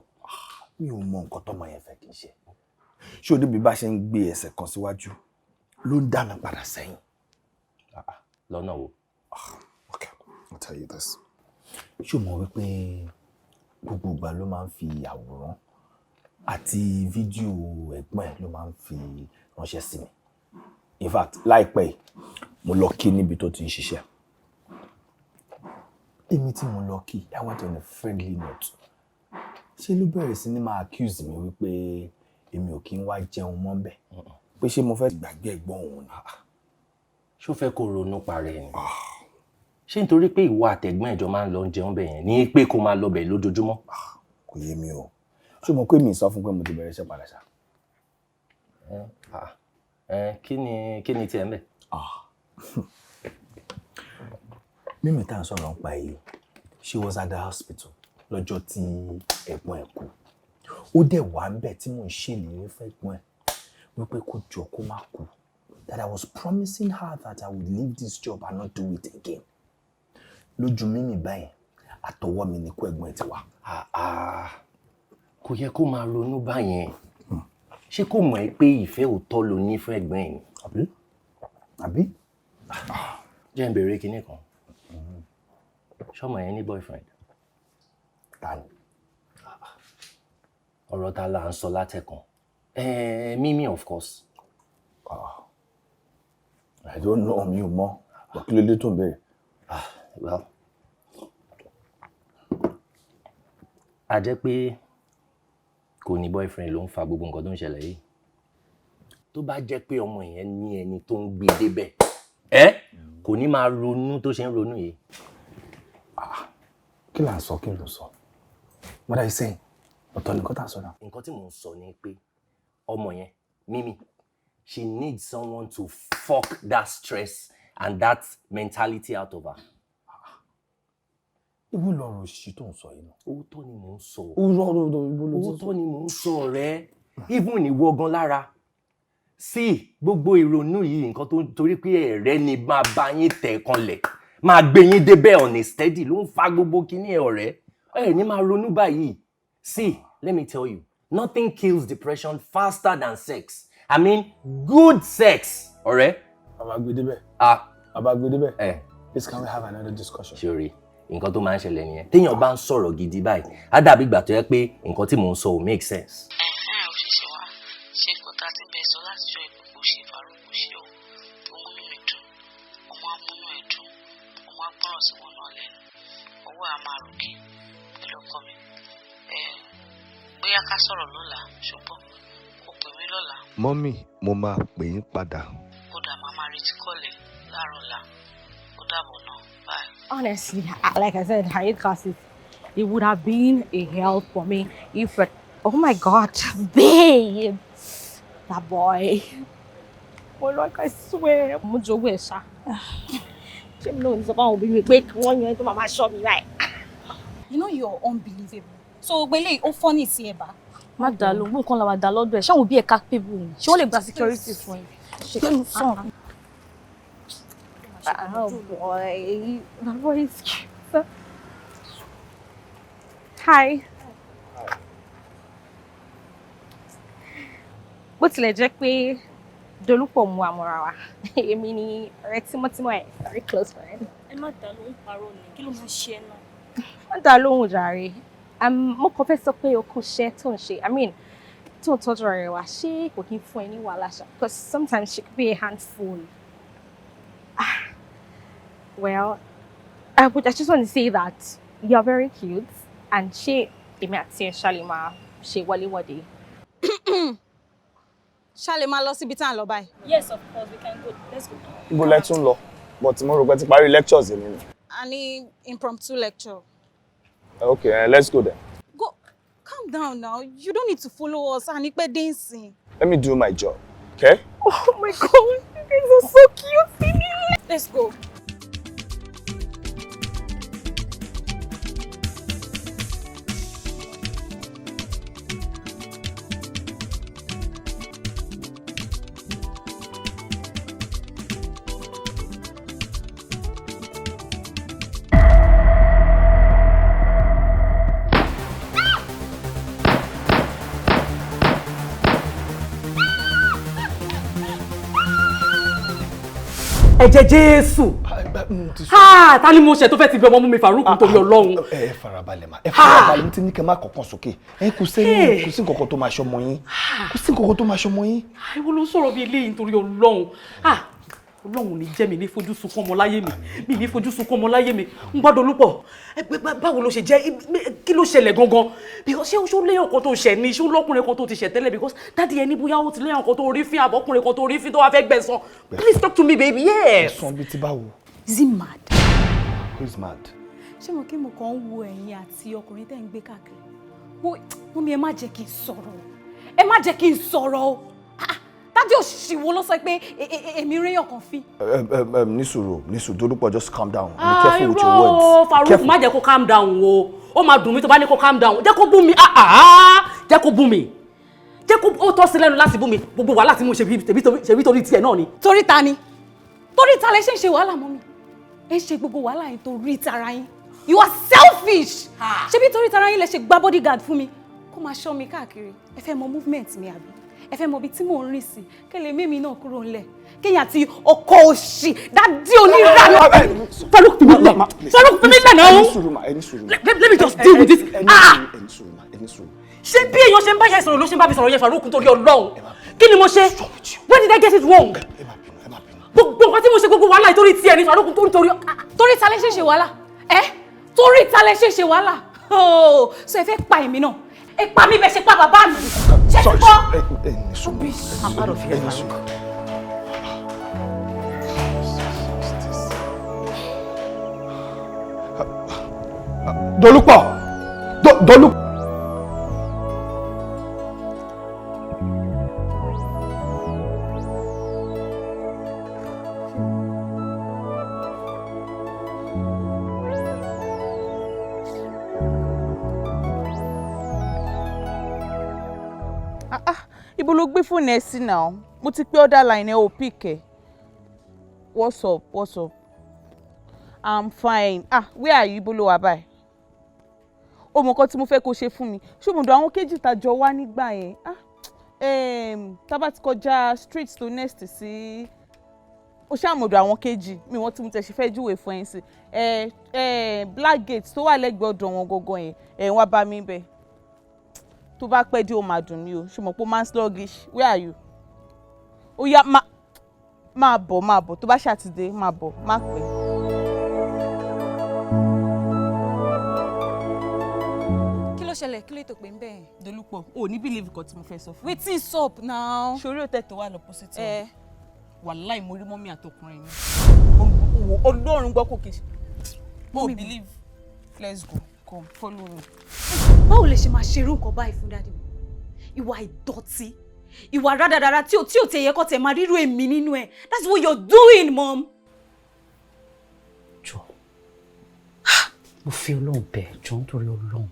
Mi ò mọ nǹkan tọ́mọ yẹn fẹ́ kí n ṣe. Ṣé o níbi bá ṣe ń gbé ẹsẹ̀ kan síwájú ló ń dá mi padà sẹ́yìn? Lọ́nà wo? Okay, I'll tell you this. Ṣé o mọ̀ wípé gbogbo ìgbà ló máa ń fi àwòrán àti fídíò ẹ̀gbọ́n ẹ̀ ló máa ń fi ránṣẹ́ sí mi? In fact, láìpẹ́ yìí, mo lọ kí níbi tó ti ń ṣiṣẹ́. Èmi tí mo lọ kí, I went on a friendly note. Ṣé ló bẹ̀rẹ̀ sí ní máa accuse mi wípé èmi ò kí ń wá jẹun mọ́ bẹ́ẹ̀? Pé ṣé mo fẹ́ gbàgbé ẹ̀gbọ́n òun ni? Ṣó fẹ́ kó ronú parẹ́ ni? Ṣé nítorí pé ìwọ àtẹ̀gbọ́n ẹ̀jọ̀ máa ń lọ jẹun bẹ̀ yẹn ní pé kó máa lọ bẹ̀ lójoojúmọ́? Kò yé mi o. Ṣé mo pé mi sọ fún pé mo ti bẹ̀rẹ̀ iṣẹ́ padà ṣá? Kí ni tiẹ̀ ń bẹ̀? Mímì tá à ń sọ̀rọ̀ nípa èyí, she was at the hospital lọ́jọ́ tí ẹ̀gbọ́n ẹ̀ kú. Ó dẹ̀ wà ń bẹ̀ tí mò ń ṣèlérí fún ẹ̀gbọ́n ẹ̀ wípé kó jọ kó má kú, that I was promising her that I would leave this job and not do it again. Lójú mímì báyìí, àtọwọ́ mi ni kó ẹ̀gbọ́n ẹ̀ ti wá. Kò yẹ kó máa ronú báyẹn. Ṣé kò mọ̀ ẹ́ pé ìfẹ́ òótọ́ ló ní fún ẹ̀gbọ́n ẹ̀ ni? Àbí? Àbí? Jẹ́ n béèrè kinní kan. Ṣọ́mọ yẹn ní boyfriend? Ta ni? Ọ̀rọ̀ ta là ń sọ látẹ̀kàn? Mímí, of course. I don't know, mi ò mọ̀. But kí ló dé tó ń béèrè? Ah, well, a jẹ́ pé kò ní boyfriend ló ń fa gbogbo nǹkan tó ń ṣẹlẹ̀ yìí. Tó bá jẹ́ pé ọmọ yẹn ní ẹni tó ń gbé débẹ̀, ẹ́ kò ní máa ronú tó ṣe ń ronú yìí. Kí là ń sọ? Kí ló sọ? What are you saying? Ọ̀tọ̀ ni nǹkan tá à ń sọ náà. Nǹkan tí mò ń sọ ni pé ọmọ yẹn, Mimi, she needs someone to fuck that stress and that mentality out of her. Ibo lọ̀rọ̀ òṣì tó ń sọ yìí náà? Òótọ́ ni mò ń sọ. Òótọ́, ibo ló ti sọ? Òótọ́ ni mò ń sọ ọ̀rẹ́. Even ìwọ gan lára sí gbogbo ìrònú yìí, nǹkan tó torí pé ẹ̀rẹ́ ni máa bá yín tẹ̀ kanlẹ̀, máa gbé yín débẹ̀ on a steady ló ń fa gbogbo kíní ẹ̀. Ọ̀rẹ́ ẹ̀ ní máa ronú báyìí. See, let me tell you, nothing kills depression faster than sex. I mean, good sex, ọ̀rẹ́. Bàbá gbé débẹ̀. Ah. Bàbá gbé débẹ̀. Ẹ. Please, can we have another discussion? Ṣé nǹkan tó máa ń ṣẹlẹ̀ nìyẹn? Téèyàn bá ń sọ̀rọ̀ gidi báyìí, á dàbí ìgbà tó yẹ pé nǹkan tí mò ń sọ ò make sense. Ẹ̀hẹ́n, ò ṣẹ̀ṣẹ̀ wá ṣe nǹkan tá a ti bẹ̀ sọ láti jọ ìpè kò ṣe. Farouk, ṣe o tó múnú mi dùn, ọmọ á múnú ẹ̀ dùn, ọmọ á gbọ́ràn sí wọn náà lẹ́nu, owó á máa ròkè pẹ̀lú ọkọ mi. Bóyá ká sọ̀rọ̀ lọ́la, ṣùgbọ́n kò pè mí lọ́la. Mummy, mo máa pè yín padà. Kódà máa máa retí call ẹ láàárọ̀ ọ̀la. Ó dàbọ̀ náà, bye. Honestly, like I said, I hate classes. It would have been a help for me if, oh my God, babe, that boy. Oh, like I swear, mo jowú ẹ̀ ṣá. Ṣé mi náà ní sọ fún àwọn òbí mi pé kí wọ́n yan ẹni tó máa máa ṣọ́ mi báyìí? You know you're unbelievable. So gbélé ó funny sí ẹ bá. Má dà lóhùn, nǹkan làwọn àdá lọ́dọ̀ ẹ̀. Ṣé àwọn òbí ẹ̀ capable ni? Ṣé wọ́n lè gba security fún ẹ? Ṣé kí n sàn? Oh boy, that boy is cute. Hi. Bó tilẹ̀ jẹ́ pé Dolúpọ̀ mú àmọ́ra wa, èmi ni ọ̀rẹ́ tímọ́tímọ́ ẹ̀, very close friend. Ẹ má dà lóhùn, parọ́ ni. Kí ló máa ṣe ẹ náà? Má dà lóhùn jàre. Mo kàn fẹ́ sọ pé o kò ṣe tó ń ṣe, I mean, tó ń tọ́jú ọ̀rẹ́ wa, ṣé kò kí ń fún ẹ ní wàhálà ṣá? Because sometimes she could be a handful. Ah, well, I just want to say that you're very cute and ṣé èmi àti ẹ̀ ṣá lè máa ṣe wọléwọ̀de? Ṣá lè máa lọ síbi tá à ń lọ báyìí? Yes, of course, we can go. Let's go. Ibo lẹ tún lọ? But mo rò pé ti parí lectures mi ni. A ní impromptu lecture. Okay, let's go then. Go, calm down now. You don't need to follow us. A ní pẹ́ dé nsìn. Let me do my job, okay? Oh my God, you guys are so cute. Let's go. Ẹ̀jẹ̀ Jésù! Ta ni mo ṣe tó fẹ́ ti bẹ ọmọ mú mi, Farouk, nítorí Ọlọ́run? Ẹ farabalẹ̀ ma, ẹ farabalẹ̀. Mo ti ní kẹ́ má kọ̀ọ̀kan sókè. Ẹ kò sẹ́yìn, kò sí nǹkan tó máa ṣọmọ yín, kò sí nǹkan tó máa ṣọmọ yín. Ìwọ ló ń sọ̀rọ̀ bí eléyìí, nítorí Ọlọ́run. Ọlọ́run ní jẹ́ mi ní fojú sunkún ọmọ láyé mi, mi ní fojú sunkún ọmọ láyé mi. Ń gbọ́dọ̀ Olúpọ̀, báwo ló ṣe jẹ́? Kí ló ṣẹlẹ̀ gangan? Because ṣé ó léyàn kan tó ṣẹ̀ ni? Ṣé ó lọ́kùnrin kan tó ti ṣẹ̀ tẹ́lẹ̀? Because daddy ẹni bóyá ó ti léyàn kan tó rí fín, àbọ̀kùnrin kan tó rí fín tó wá fẹ́ gbẹ̀san. Please talk to me, baby. Yes. Ẹ̀sán bíi ti báwo? Is he mad? Who is mad? Ṣé mo kí mo kàn ń wo ẹ̀yin àti ọkùnrin tẹ́ ń gbé káàkiri? Mummy, ẹ má jẹ́ kí n sọ̀rọ̀ o. Ẹ má jẹ́ kí n sọ̀rọ̀ o. Ah, daddy òṣì wo ló sọ pé èmi ríyàn kan fín? Ní sùúrù, ní sùúrù, Dólúpọ̀, just calm down. Be Ah, careful with your irọ́ o, words. Farouk, Careful. má jẹ́ kó calm down o. Ó máa dùn mí tó bá ní kó calm down. Jẹ́ kó bú mi, ah ah, jẹ́ kó bú mi. Jẹ́ kó ó tọ́ sí lẹ́nu láti bú mi. Gbogbo wàhálà tí mo ṣe ṣebí torí tiẹ̀ náà ni. Torí ta ni? Torí ta lẹ ṣe ń ṣe wàhálà, mummy? Ẹ ń ṣe gbogbo wàhálà yín torí tara yín. You are selfish. Ṣebí torí tara yín lẹ ṣe gba bodyguard fún mi kó máa ṣọ́ mi káàkiri? Ẹ fẹ́ mọ movement mi, àbí? Ẹ fẹ́ mọ ibi tí mò ń rìn sí? Kẹ́ lè mímí náà kúrò ńlẹ̀, kéèyàn àti ọkọ òṣì, daddy onírànú. Farouk, fi mí lẹ̀. Farouk, fi mí lẹ̀ náà. Ẹni sùúrù ma, ẹni sùúrù. Let me just deal with this. Ah! Ẹni sùúrù ma, ẹni sùúrù. Ṣé bí èèyàn ṣe ń bá yẹn sọ̀rọ̀ ló ṣe ń bá mi sọ̀rọ̀ yẹn, Farouk, nítorí Ọlọ́run? Kí ni mo ṣe? Where did I get it wrong? Gbogbo nǹkan tí mo ṣe, gbogbo wàhálà, ìtorí tiẹ̀ ni, Farouk, tó ń torí. Torí ta lẹ ṣe ṣe wàhálà? Ẹ torí ta lẹ ṣe ṣe wàhálà? Oh, so ẹ fẹ́ pa èmi náà? Ẹ pa mí bẹ́ẹ̀ ṣe pa bàbá mi. Ṣé ti gbọ́? Ẹni sùúrù. I'm out of here, Ẹni Farouk. sùúrù. Dólúpọ̀, Dólú. Ah ah, ibo ló gbé fóònù ẹ sí náà? Mo ti pé other line ẹ, ò pick ẹ. What's up? What's up? I'm fine. Ah, where are you? Ibo ló wà báyìí? O mọ̀ nǹkan tí mo fẹ́ kó ṣe fún mi? Ṣùgbọ́n àwọn kejì tàjọ wá nígbà yẹn, ah, tá bá ti kọjá street tó next sí ó ṣàmọ̀dọ̀ àwọn kejì mi, wọ́n tí mo tẹ̀ ṣe fẹ́ júwèé fún ẹ sí ẹ ẹ black gate tó wà lẹ́gbẹ̀ẹ́ ọ̀dọ̀ wọn gangan yẹn. Ẹ wá bá mi bẹ̀. Tó bá pẹ́ dé, ó máa dùn mí o. Ṣe mọ̀ pé ó máa ń sluggish? Where are you? Ó yá, máa bọ̀, máa bọ̀. Tó bá ṣàtìdé, máa bọ̀, má pẹ́. Kí ló ṣẹlẹ̀? Kí ló tó pé ń bẹ́ẹ̀? Dolúpọ̀, o ò ní believe nǹkan tí mo fẹ́ sọ fún. Wetin sup now? Sórí òtẹ́ tó wà l'opposite ẹ wọn, wàláì, mo rí mummy àtọkùnrin ni. Ọlọ́run gbọ́, kò kì í ṣe o believe. Let's go, come, follow me. Báwo lè ṣe máa ṣerú nǹkan báyìí fún daddy mi? Ìwà ìdọ̀tí, ìwà rádaràra tí ò tẹ̀ yẹ kó tẹ̀ máa rírú èmi nínú ẹ̀. That's what you're doing, mom. Jọ, mo fi Ọlọ́run bẹ̀, jọ, nítorí Ọlọ́run,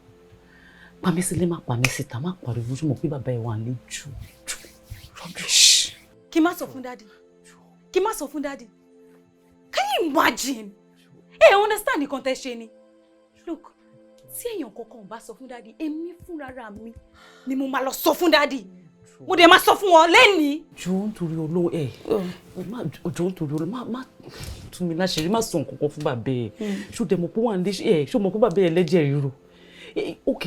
pa mí sílé, má pa mí síta, má pariwo. Ṣé mo pé bàbá ẹ wà ní jù jù rubbish. Kí má sọ fún daddy? Kí má sọ fún daddy? Can you imagine? Ẹ understand nǹkan tẹ́ ṣe ni. Look, tí èèyàn kankan ò bá sọ fún daddy, èmi fúnra mi ni mo máa lọ sọ fún daddy. Mo dẹ̀ máa sọ fún wọn lẹ́nìí. Jọ, nítorí Ọlọ́run, ẹ má jọ, nítorí Ọlọ́run, má tú mi láṣìírí, má sọ nǹkan kan fún bàbá ẹ. Ṣó dẹ̀ mọ̀ pé wà ní ẹ? Ṣó mọ̀ pé bàbá ẹ lẹ́jẹ̀ ríru? Ok,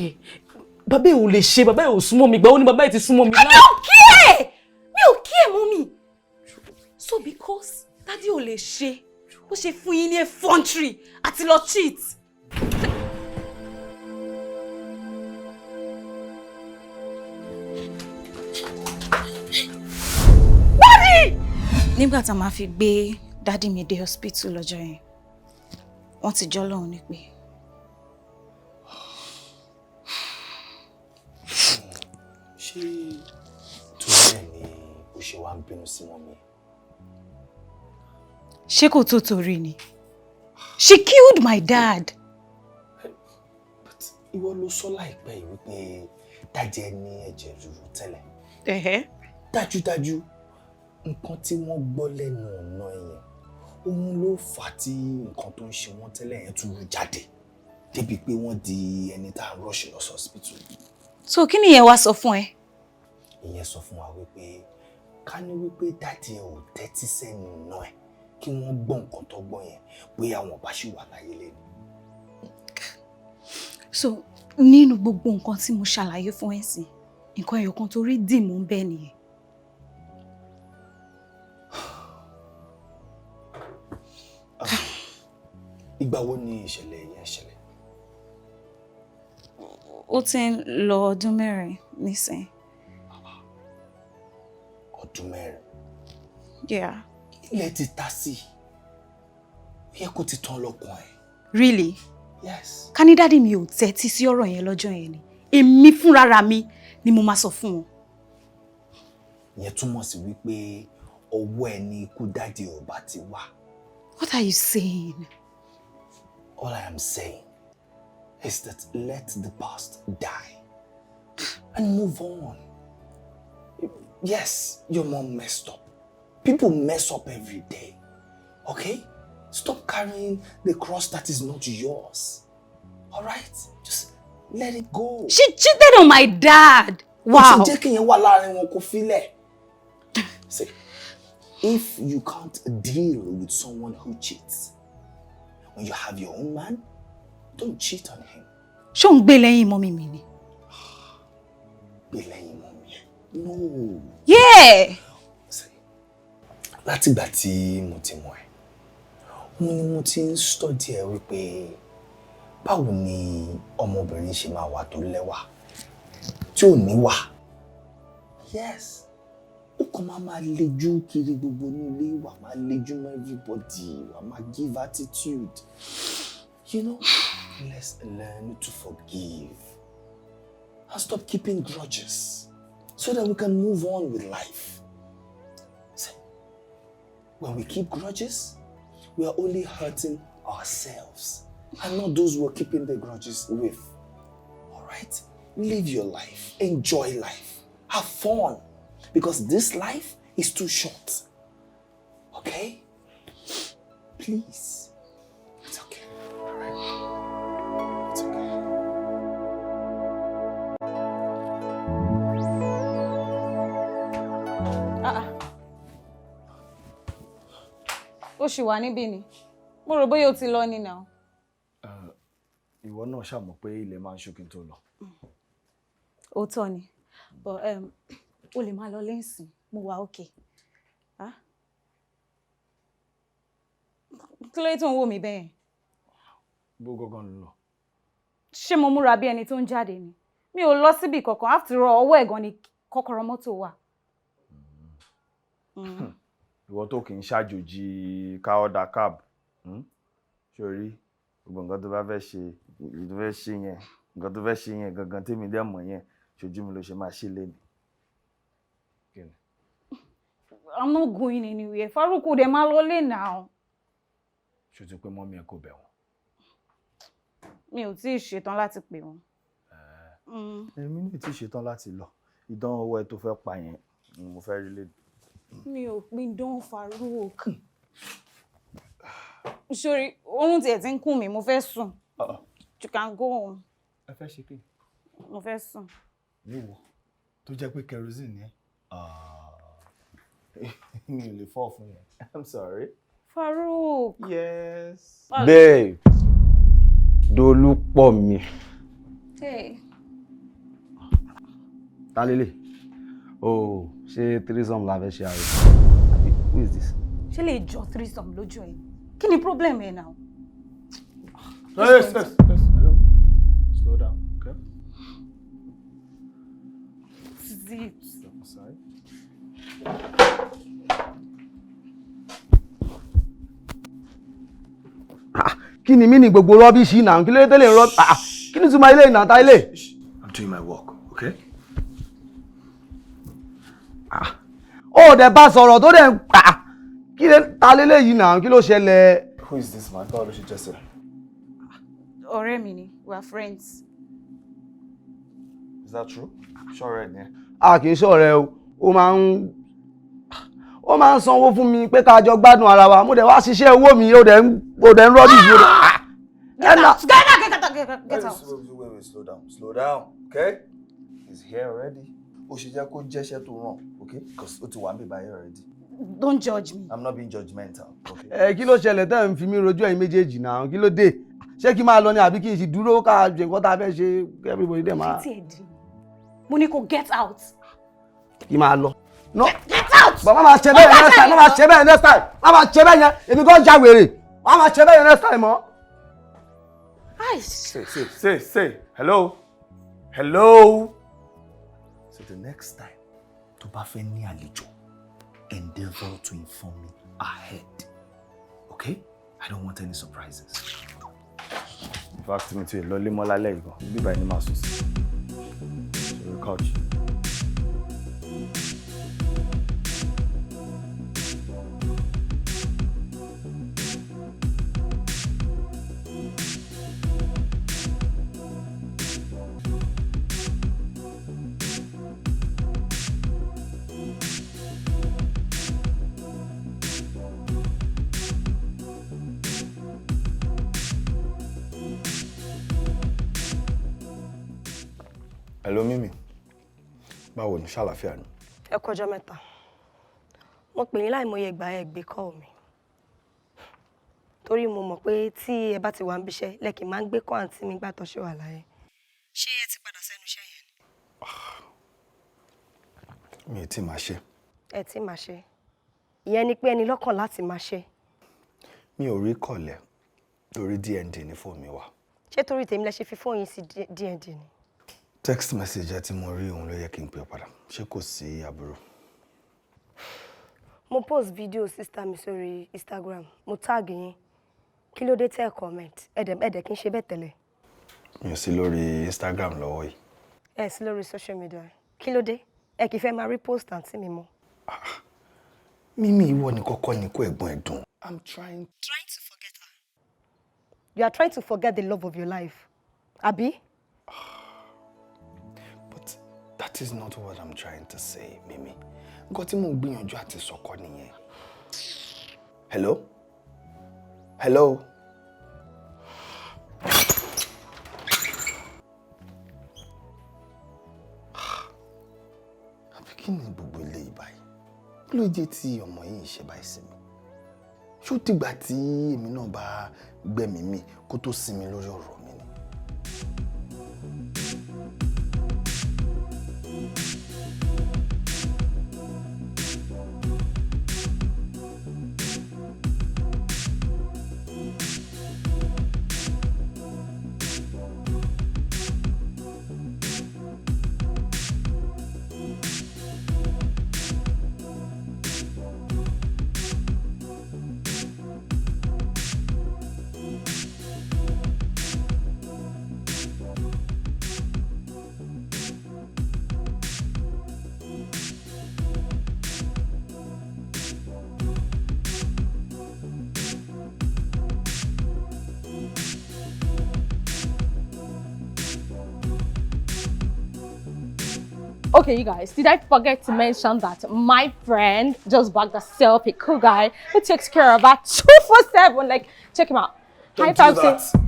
bàbá ẹ ò lè ṣe, bàbá ẹ ò súnmọ́ mi. Gbà ó ní bàbá ẹ ti súnmọ́ mi. Mi ò kí ẹ, mi ò kí ẹ, mummy. So because daddy ò lè ṣe, ó ṣe fún yín ní effrontery àti lọ cheat. Daddy! Nígbà tá a máa fi gbé daddy mi dé hospital lọ́jọ́ yẹn, wọ́n ti jọ́ lọ́hùn ní pé. Ṣé torí ẹ̀ ni o ṣe wá ń bínú sí mummy? Ṣé kò tó torí ni? She killed my dad. Ìwọ ló sọ láìpẹ́ yìí wípé daddy ẹ ní ẹ̀jẹ̀ ríru tẹ́lẹ̀. Ẹ̀hẹ́. Dájúdájú, nǹkan tí wọ́n gbọ́ lẹ́nu ọ̀nà yẹn, òun ló fà á tí nǹkan tó ń ṣe wọ́n tẹ́lẹ̀ yẹn tún rú jáde débi pé wọ́n di ẹni tá à ń rush lọ sí hospital. So kí nìyẹn wá sọ fún ẹ? Ìyẹn sọ fún wa wípé ká ní wípé daddy ẹ ò tẹ́tí sẹ́nu ọ̀nà ẹ̀ kí wọ́n gbọ́ nǹkan tó gbọ́ yẹn, bóyá wọn bá ṣì wà láyé lẹ́nu. So nínú gbogbo nǹkan tí mo ṣàlàyé fún ẹ sìn, nǹkan ẹyọ kan tó rí dìmú ń bẹ nìyẹn. Ìgbà wo ni ìṣẹ̀lẹ̀ yẹn ṣẹlẹ̀? Ó ti ń lọ ọdún 4 nísìn. Ọdún 4? Yeah. Ilẹ̀ ti ta sí i, ó yẹ kó ti tán lọ́kàn ẹ̀. Really? Yes. Ká ní daddy mi ò tẹ́tí sí ọ̀rọ̀ yẹn lọ́jọ́ yẹn ni. Èmi fúnrara mi ni mo máa sọ fún wọn. Ìyẹn túmọ̀ sí wípé ọwọ́ ẹ ní ikú daddy ò bá ti wá. What are you saying? All I am saying is that let the past die and move on. Yes, your mom messed up. People mess up every day. Okay? Stop carrying the cross that is not yours. All right? Just let it go. She cheated on my dad. Wow. Ó ti jẹ́ kí yẹn wà láàrin wọn kó filẹ̀. See, if you can't deal with someone who cheats, when you have your own man, don't cheat on him. Ṣé ò ń gbé lẹ́yìn mummy mi ni? Gbé lẹ́yìn mummy ẹ̀. No. Yeah. Látìgbà tí mo ti mọ̀ ẹ́, òun ni mo ti ń study ẹ wípé báwo ni ọmọbìnrin ṣe máa wà tó lẹ́wà tí ò níwà. Yes. Ó kàn máa máa lejú kiri gbogbo ní ilé, wà máa lejú mọ́ everybody, wà máa give attitude. Let's learn to forgive and stop keeping grudges so that we can move on with life. See, when we keep grudges, we are only hurting ourselves and not those we're keeping the grudges with. All right? Live your life. Enjoy life. Have fun. Because this life is too short. Okay? Please. It's okay. All right? It's okay. Ah, ah. Ó ṣì wà níbí ni. Mo rò bóyá o ti lọ ni now. Ìwọ náà ṣàmọ̀ pé ilẹ̀ máa ń ṣú kí n tó lọ. Òótọ́ ni. But o lè máa lọ lẹ́sìn. Mo wà okay. Ah? Kí ló dé tó ń wò mí bẹ́ẹ̀? Bó gángan ló lọ. Ṣé mo múra bí ẹni tó ń jáde ni? Mi ò lọ síbì kankan. After all, ọwọ́ ẹ̀ gan ni kọ́kọ́rọ́ mọ́tò wà. Ìwọ tó kì í ṣàjòjì ká order cab. Sórí gbogbo nǹkan tó bá fẹ́ ṣe, èyí tó fẹ́ ṣe yẹn, nǹkan tó fẹ́ ṣe yẹn gangan tèmi dẹ̀ mọ̀ yẹn, ṣojú mi ló ṣe máa ṣe léni. Kí ni? I'm not going anywhere. Farouk, dẹ̀ máa lọlé now. Ṣé o ti pé mummy ẹ kò bẹ̀ wọ́n? Mi ò tíì ṣetán láti pè wọ́n. Èmi ní tí ṣetán láti lọ. Ìdán owó ẹ tó fẹ́ pa yẹn ni mo fẹ́ rí léni. Mi ò pin dán, Farouk. Sorry, oorun tiẹ̀ ti ń kùn mí, mo fẹ́ sùn. You can go home. Ẹ fẹ́ ṣe kí? Mo fẹ́ sùn. Níwọ tó jẹ́ pé kerosene ni ẹ́. Mi ò lè fọ́ fún yẹn. I'm sorry. Farouk. Yes. Babe, Dolúpọ̀ mi. Hey. Ta lélẹ̀? Oh, ṣé threesome la fẹ́ ṣe àrẹ? Àbí who is this? Ṣé lè jọ threesome lójú ẹ? Kí ni problem ẹ now? Yes. Hello. Slow down, okay? Zip. Step aside. Kí ni mí ní gbogbo rubbish náà? Kí ló dé tẹ́lẹ̀ ń rọ́? Kí ni túmọ̀ ilé ìnà ta ilé? I'm doing my work, okay? Ó dẹ̀ bá sọ̀rọ̀ tó dẹ̀ ń pa. Kí ló ta lélẹ̀ yìí náà? Kí ló ṣẹlẹ̀? Who is this man? Báwo ló ṣe jẹ́ sir? Ọ̀rẹ́ mi ni, we are friends. Is that true? Ṣọ́ọ̀rẹ́ ẹ̀ ni ẹ́? A kì í ṣọ̀rẹ́ o. Ó máa ń sanwó fún mi pé ká jọ gbádùn ara wa. Mo dẹ̀ wá ṣiṣẹ́ owó mi, ó dẹ̀ ń rubbish. Ó dẹ̀ Get out! Get out! Get out! Get out! Get out! Wait, wait, wait, slow down, slow down, okay? He's here already. Ó ṣe jẹ́ kó jẹ́ṣẹ́ tó ràn, okay? Because ó ti wà níbí báyìí already. Don't judge me. I'm not being judgmental, okay? Ẹ kí ló ṣẹlẹ̀ tẹ́ ń fi mí rojú ẹ̀yin méjèèjì náà? Kí ló dé? Ṣé kí n máa lọ ni àbí kí n sì dúró ká ṣe nǹkan tá a fẹ́ ṣe, everybody dẹ̀ máa Ṣé tí ẹ di? Mo ní kó get out. Kí n máa lọ? No. Get out! Bàbá máa ṣe bẹ́ẹ̀ next time, má máa ṣe bẹ́ẹ̀ next time, má máa ṣe bẹ́ẹ̀ yẹn, èmi gan ja wèrè, má máa ṣe bẹ́ẹ̀ yẹn next time mọ́. Say, say, say, say, hello, hello. So the next time tó bá fẹ́ ní àlejò, endeavor to inform me ahead, okay? I don't want any surprises. Fact, mi ti lọ lé mọ́ lálẹ́ yìí gan. Ibi báyìí ni màá sùn sí. Sórí couch. Hello, Mimi. Báwo ni, ṣàlàáfíà ni? Ẹ kọjọ́ mẹ́ta. Mo pè yín láìmọye ìgbà, ẹ gbé call mi. Torí mo mọ̀ pé tí ẹ bá ti wà ń bíṣẹ́ lẹ́kì máa ń gbé kọ́ àǹtí mi gbà tó ṣe wà láyé. Ṣé ẹ ti padà sẹ́nu iṣẹ́ yẹn? Mi ò tí ì máa ṣe. Ẹ ti máa ṣe. Ìyẹn ni pé ẹni lọ́kàn láti máa ṣe. Mi ò rí kọ̀lẹ̀ torí DND ní fóònù mi wà. Ṣé torí tèmi lẹ ṣe fi fóònù yín sí DND ni? Text message ẹ tí mo rí, òun ló yẹ kí n pè padà. Ṣé kò sí àbúrò? Mo post video sister mi sórí Instagram, mo tag yín. Kí ló dé tẹ́ ẹ comment? Ẹ̀dẹ̀ kí n ṣe bẹ́ẹ̀ tẹ́lẹ̀. Mi ò sí lórí Instagram lọ́wọ́ yìí. Ẹ sí lórí social media. Kí ló dé? Ẹ kì í fẹ́ máa rí post àǹtí mi mọ́. Mímí, ìwọ ni kọ́kọ́ ni kó ẹ̀gbọ́n ẹ̀ dùn. I'm trying. Trying to forget her. You are trying to forget the love of your life. Àbí? That is not what I'm trying to say, Mimi. Nǹkan tí mò ń gbìyànjú àti sọkọ nìyẹn. Hello? Hello? Àbí kí ni gbogbo eléyìí báyìí? Kí ló dé tí ọmọ yìí ń ṣe báyìí sí mi? Ṣó dìgbà tí èmi náà bá gbẹ̀mí mi kó tó sinmi lórí ọ̀rọ̀ mi ni? Okay, you guys, did I forget to mention that my friend just bagged herself a cool guy who takes care of her 24/7? Like, check him out. Don't Hi, do Fabsi. that.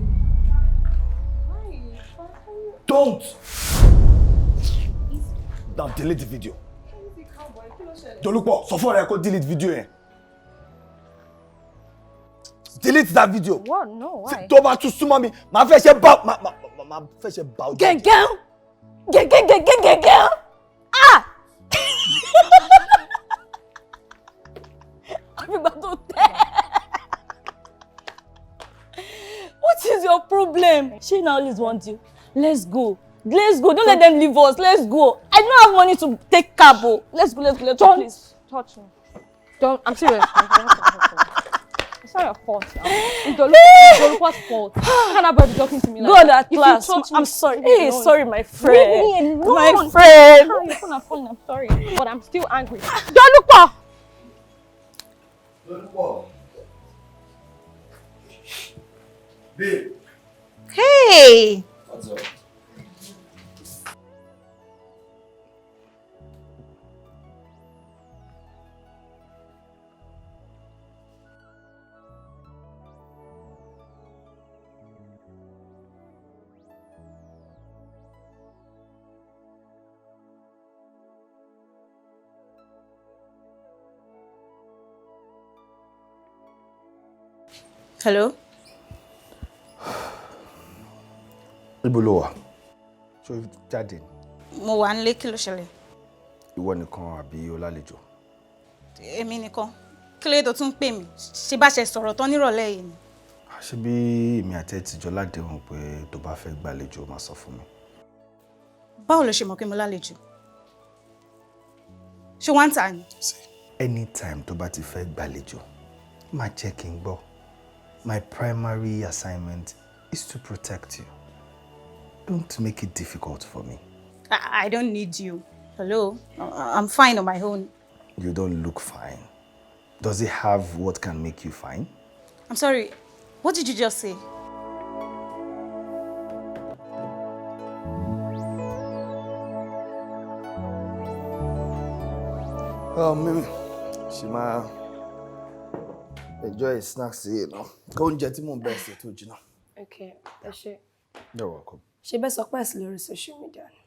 Don't! Now delete the video. Dolupo, sọ fún ọ̀rẹ́ kó delete video yẹn. Delete that video. What? No, why? Tó bá tún súnmọ́ mi, màá fẹ́ ṣe bá màá fẹ́ ṣe bá ojú. Gẹ̀gẹ́ gẹ̀gẹ́ gẹ̀gẹ́ gẹ̀gẹ́, ah! Àfìgbà tó tẹ́. What is your problem? Ṣé na always want you? Let's go. Let's go. Don't let them leave us. Let's go. I don't have money to take cab o. Let's go, let's go, let's go, Don't please. touch me. Don't. I'm serious. It's not your fault now. It's Dolupo's fault. How can I be talking to me like God that? at If you last. touch me, I'm sorry. leave me Hey, alone. sorry, my friend. Leave me alone. My friend. Ah, your phone, phone. I'm sorry, but I'm still angry. Dolupo! Dolupo. Babe. Hey! What's up? Hello? Ibo ló wà? Ṣé o jáde ni? Mo wà nílé, kí ló ṣẹlẹ̀? Ìwọ nìkan àbí o lálejò? Èmi nìkan. Kí ló dé tó tún pè mí? Ṣé bá ṣe sọ̀rọ̀ tán nírọ̀lẹ́ yìí ni? Ṣé bí èmi àti ẹ ti jọ ládéhùn pé tó bá fẹ́ gbàlejò, máa sọ fún mi. Báwo ló ṣe mọ̀ pé mo lálejò? Ṣé wọ́n ń tà ni? Anytime tó bá ti fẹ́ gbàlejò, má jẹ́ kí n gbọ́. My primary assignment is to protect you. Don't make it difficult for me. I don't need you. Hello? I'm fine on my own. You don't look fine. Does it have what can make you fine? I'm sorry. What did you just say? Mímí, ṣì máa enjoy snacks yìí náà. Kó oúnjẹ tí mò ń bẹ̀ ṣe tó jiná. Okay, ẹ ṣé. You're welcome. Ṣé bẹ́ẹ̀ sọ pé ẹ̀ sí lórí social media ni?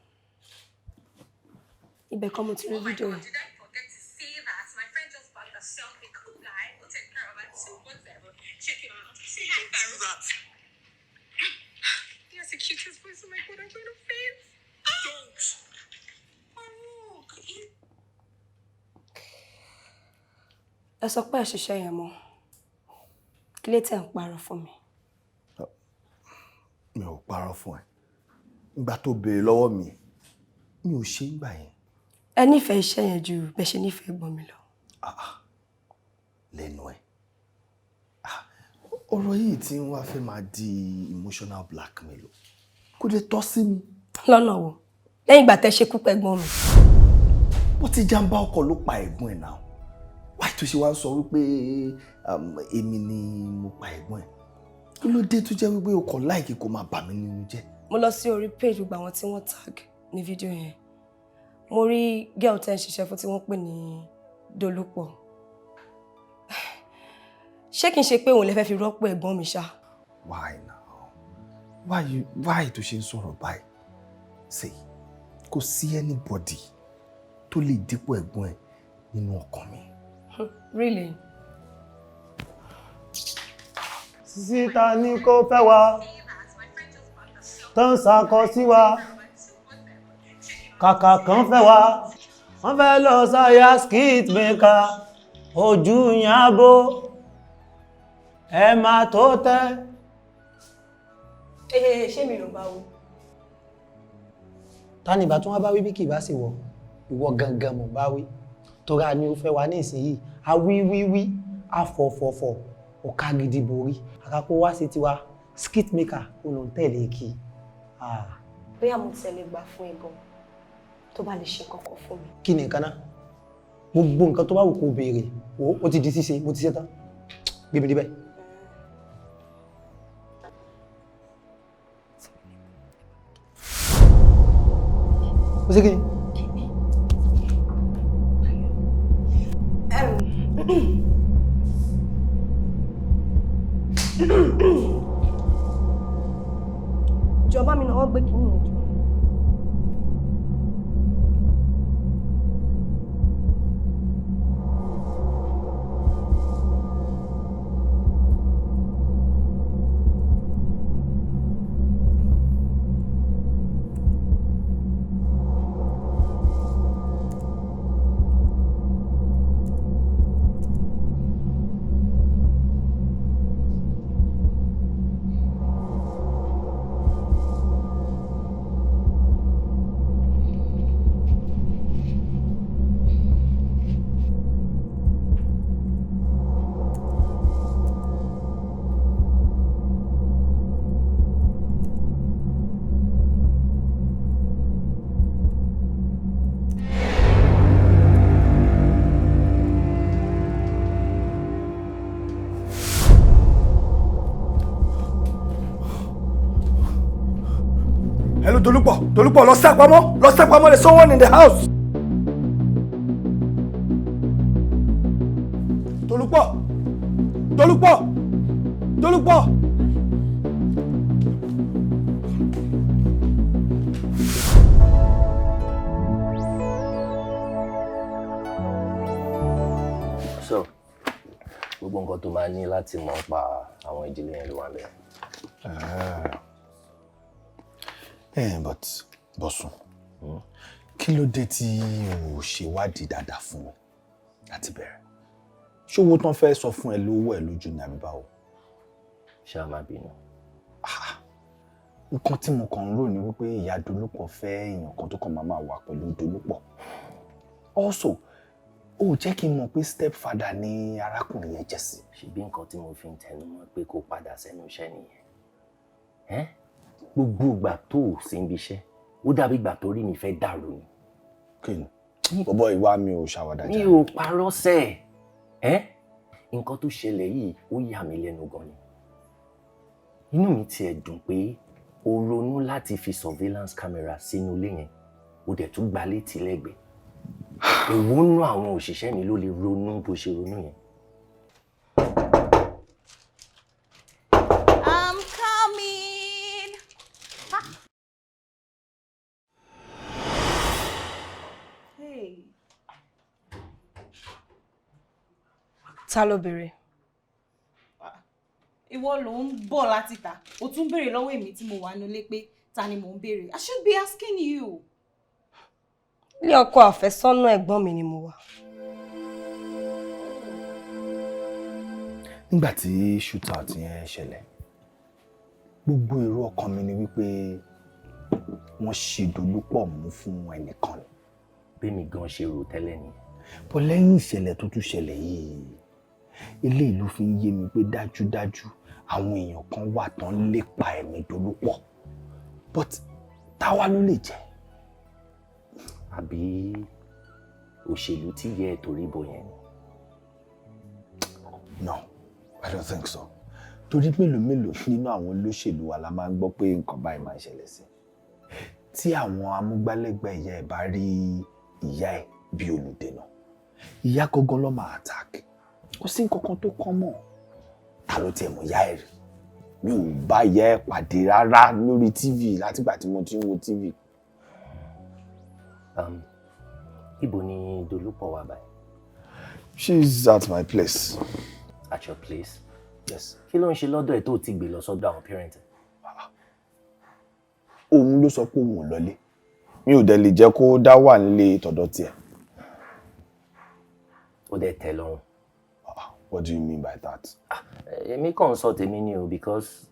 Ibẹ̀ kan mo ti rí fídíò yìí. He has the cutest voice. Oh my God, I'm going to faint. Don't. Ẹ sọ pé ẹ ṣiṣẹ́ yẹn mọ́. Kí ló tẹ̀ ń parọ́ fún mi? Mi ò parọ́ fún ẹ. Ìgbà tó béèrè lọ́wọ́ mi, mi ò ṣe ìgbà yẹn. Ẹ nífẹ̀ẹ́ iṣẹ́ yẹn ju bẹ́ẹ̀ ṣe nífẹ̀ẹ́ ẹ̀gbọ́n mi lọ. Lẹ́nu ẹ̀. Ọ̀rọ̀ yìí tí ń wá fẹ́ máa di emotional blackmail o. Kò dé tọ́ sí mi. Lọ́nà wo? Lẹ́yìn ìgbà tẹ́ ṣe kú pẹ̀gbọ́n mi. Bó ti jàǹbá ọkọ̀ ló pa ẹ̀gbọ́n ẹ̀ náà. Wáyé tó ṣe wá ń sọ wípé èmi ni mo pa ẹ̀gbọ́n ẹ̀. Kí ló dé tó jẹ́ wípé o kò láìkí kó máa bà mí nínú jẹ́? Mo lọ sí orí page gbogbo àwọn tí wọ́n tag ní fídíò yẹn. Mo rí girl tẹ́ ń ṣiṣẹ́ fún tí wọ́n pè ní Dolúpọ̀. Ṣé kìí ṣe pé òun lè fẹ́ fi rọ́pò ẹ̀gbọ́n mi ṣá? Why now? Why tó ṣe ń sọ̀rọ̀ báyìí? Say, kò sí anybody tó lè dípò ẹ̀gbọ́n ẹ̀ nínú ọkàn mi. Really? Sisi ta ni kò fẹ́ wa, tó ń sakọ sí wa, kàkà kan fẹ́ wa, wọ́n fẹ́ lọ sáyà skit maker, ojú yàbò, ẹ máa tó tẹ́. Ee, ṣé mi ló bá wí? Ta ni ìbá tí wọ́n bá wí bí kì í bá sì wọ, ìwọ gangan mò ń bá wí. Tora ni ó fẹ́ wa ní ìsinyìí, a wí wí wí, a fọ̀ fọ̀ fọ̀, ọ̀ka gidi borí, àkàkọ́ wá sí tiwa, skit maker ó ló ń tẹ̀lé kí. Bóyá mo tẹ̀lé gbà fún ẹ gan, tó bá lè ṣe kankan fún mi. Kí ni nǹkan náà? Gbogbo nǹkan tó bá wù kó béèrè, wò ó ti di ṣíṣe, mo ti ṣe tán. Gbé mi débẹ̀. Ó ṣe kí ni? Jọba mi náà wọ́n gbé kínní yẹn jù. Hello, Dolúpọ̀, Dolúpọ̀, lọ sá pamọ́, lọ sá pamọ́, there's someone in the house. Dolúpọ̀, Dolúpọ̀, Dolúpọ̀. So, gbogbo nǹkan tó máa ní láti mọ̀ pa àwọn ìdílé yẹn ló wà níbẹ̀. But Bọ̀sùn, kí ló dé tí o ṣèwádìí dáadáa fún mi láti bẹ̀rẹ̀? Ṣé owó tán fẹ́ sọ fún ẹ lówó ẹ lójú ni àbí báwo? Ṣé a máa bínú? Nǹkan tí mo kàn ń rò ní wípé ìyá Dolúpọ̀ fẹ́ èèyàn kan tó kàn máa máa wà pẹ̀lú Dolúpọ̀. Also, ó jẹ́ kí n mọ̀ pé stepfather ni arákùnrin yẹn jẹ́ sí. Ṣebí nǹkan tí mo fi ń tẹnu mọ́ pé kó padà sẹ́nu iṣẹ́ nìyẹn. Ẹ́, gbogbo ìgbà tó ò sí níbi iṣẹ́, ó dàbí ìgbà tó rí mi fẹ́ dàrú ni. Kí ni bọ́bọ́ ìwà mi ò ṣàwàdà? Mi ò parọ́ sẹ́ ẹ̀. Nǹkan tó ṣẹlẹ̀ yìí, ó yà mí lẹ́nu gan ni. Inú mi tiẹ̀ dùn pé o ronú láti fi surveillance camera sínú ilé yẹn, o dẹ̀ tún gba létí lẹ́gbẹ̀ẹ́. Èwo nú àwọn òṣìṣẹ́ mi ló lè ronú bó ṣe ronú yẹn? I'm coming. Hey. Ta ló béèrè? Ìwọ ló ń bọ̀ láti ta. O tún béèrè lọ́wọ́ èmi tí mo wà nílé pé ta ni mò ń béèrè. I should be asking you. Ilé ọkọ àfẹ́sọ́nà ẹ̀gbọ́n mi ni mo wà. Nígbà tí shootout yẹn ṣẹlẹ̀, gbogbo èrò ọkàn mi ni wípé wọ́n ṣì Dolúpọ̀ mú fún ẹnìkan ni. Bẹ́ẹ̀mi gan ṣe rò tẹ́lẹ̀ nìyẹn. Bọ́ lẹ́yìn ìṣẹ̀lẹ̀ tó tún ṣẹlẹ̀ yìí, eléyìí ló fi ń yé mi pé dájúdájú, àwọn èèyàn kan wà tán lépa ẹ̀mí Dolúpọ̀, but táwa ló lè jẹ́? Àbí òṣèlú tí yẹ ẹ̀ torí bọ̀ yẹn ni? No, I don't think so, torí mélòó mélòó nínú àwọn olóṣèlú wa la máa ń gbọ́ pé nǹkan báyìí máa ń ṣẹlẹ̀ sí, tí àwọn amúgbálẹ́gbẹ̀ẹ́ ìyá ẹ̀ bá rí ìyá ẹ̀ bí olùdènà, ìyá gangan ló máa attack. Kò sí nǹkan kan tó kọ́ mọ́. Ta ló tiẹ̀ mọ̀ ìyá ẹ̀ rí? Mi ò bá ìyá ẹ̀ pàdé rárá lórí TV látìgbà tí mo ti ń wo TV. Ibo ni Dolúpọ̀ wà báyìí? She's at my place. At your place? Yes. Kí ló ń ṣe lọ́dọ̀ ẹ̀ tó ti gbé lọ sọ́dọ̀ àwọn parent ẹ̀? Òun ló sọ pé òun ò lọlé. Mi ò dẹ̀ lè jẹ́ kó dá wà nílé tọ̀dọ̀ tiẹ̀. Ó dẹ̀ tẹ́ lọ́rùn? What do you mean by that? Èmi kàn ń sọ tèmi ni o, because.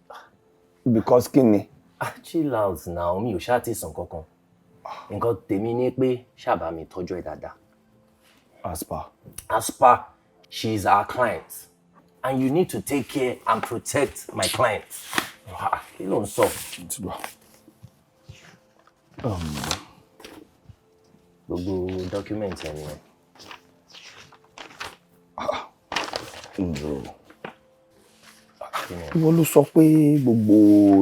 Because kí ni? Ah, chill out now, mi ò ṣáà ti sàn kankan. Nǹkan tèmi ni pé ṣáà bá mi tọ́jú ẹ̀ dáadáa. As per? As per, she is our client and you need to take care and protect my client. Ah, kí ló ń sọ? Gbogbo document ẹ nìyẹn. Ǹjọ́, ìwọ ló sọ pé gbogbo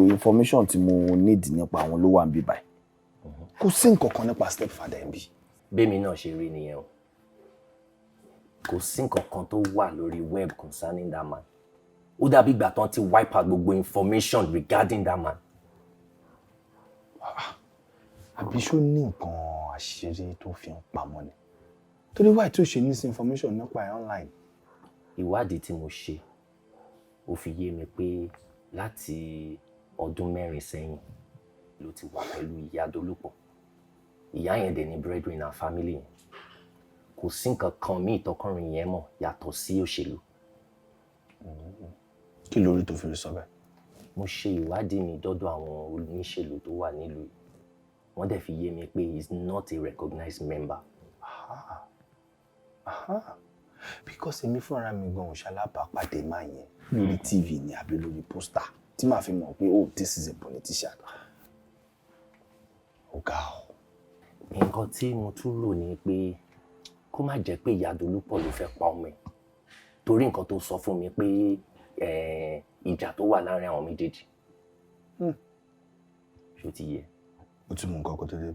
information tí mo need nípa àwọn ló wà níbí báyìí. Kò sí nǹkan kan nípa stepfather ẹ̀ bí. Bẹ́ẹ̀mi náà ṣe rí nìyẹn o. Kò sí nǹkan kan tó wà lórí web concerning that man. Ó dàbí ìgbà tán ti wipe out gbogbo information regarding that man. Àbí ṣó ní nǹkan àṣírí tó fi ń pamọ́ ni? Torí why tí ó ṣe ní sí information nípa ẹ̀ online? Ìwádìí tí mo ṣe, ó fi yé mi pé láti ọdún 4 sẹ́yìn ló ti wà pẹ̀lú ìyá Dolúpọ̀. Ìyá yẹn dẹ̀ ní breadwinner family yẹn. Kò sí nǹkan kan míì tọkùnrin yẹn mọ̀ yàtọ̀ sí òṣèlú. Kí lórí tó fi rí sọ bẹ́ẹ̀? Mo ṣe ìwádìí mi dọ́dọ̀ àwọn oníṣèlú tó wà nílùú yìí. Wọ́n dẹ̀ fi yé mi pé he is not a recognized member. Aha. Aha. Because èmi fúnra mi gan ò ṣalábàápàdé máa yẹn lórí TV ni àbí lórí poster tí màá fi mọ̀ pé, oh, this is a politician. Ó ga ọ. Nǹkan tí mo tún rò ni pé kó má jẹ́ pé ìyá Dolúpọ̀ ló fẹ́ pa ọmọ ẹ̀, torí nǹkan tó sọ fún mi pé ìjà tó wà láàrin àwọn méjèèjì. Ṣó ti yé? Ó ti mú nǹkan kó tó dé.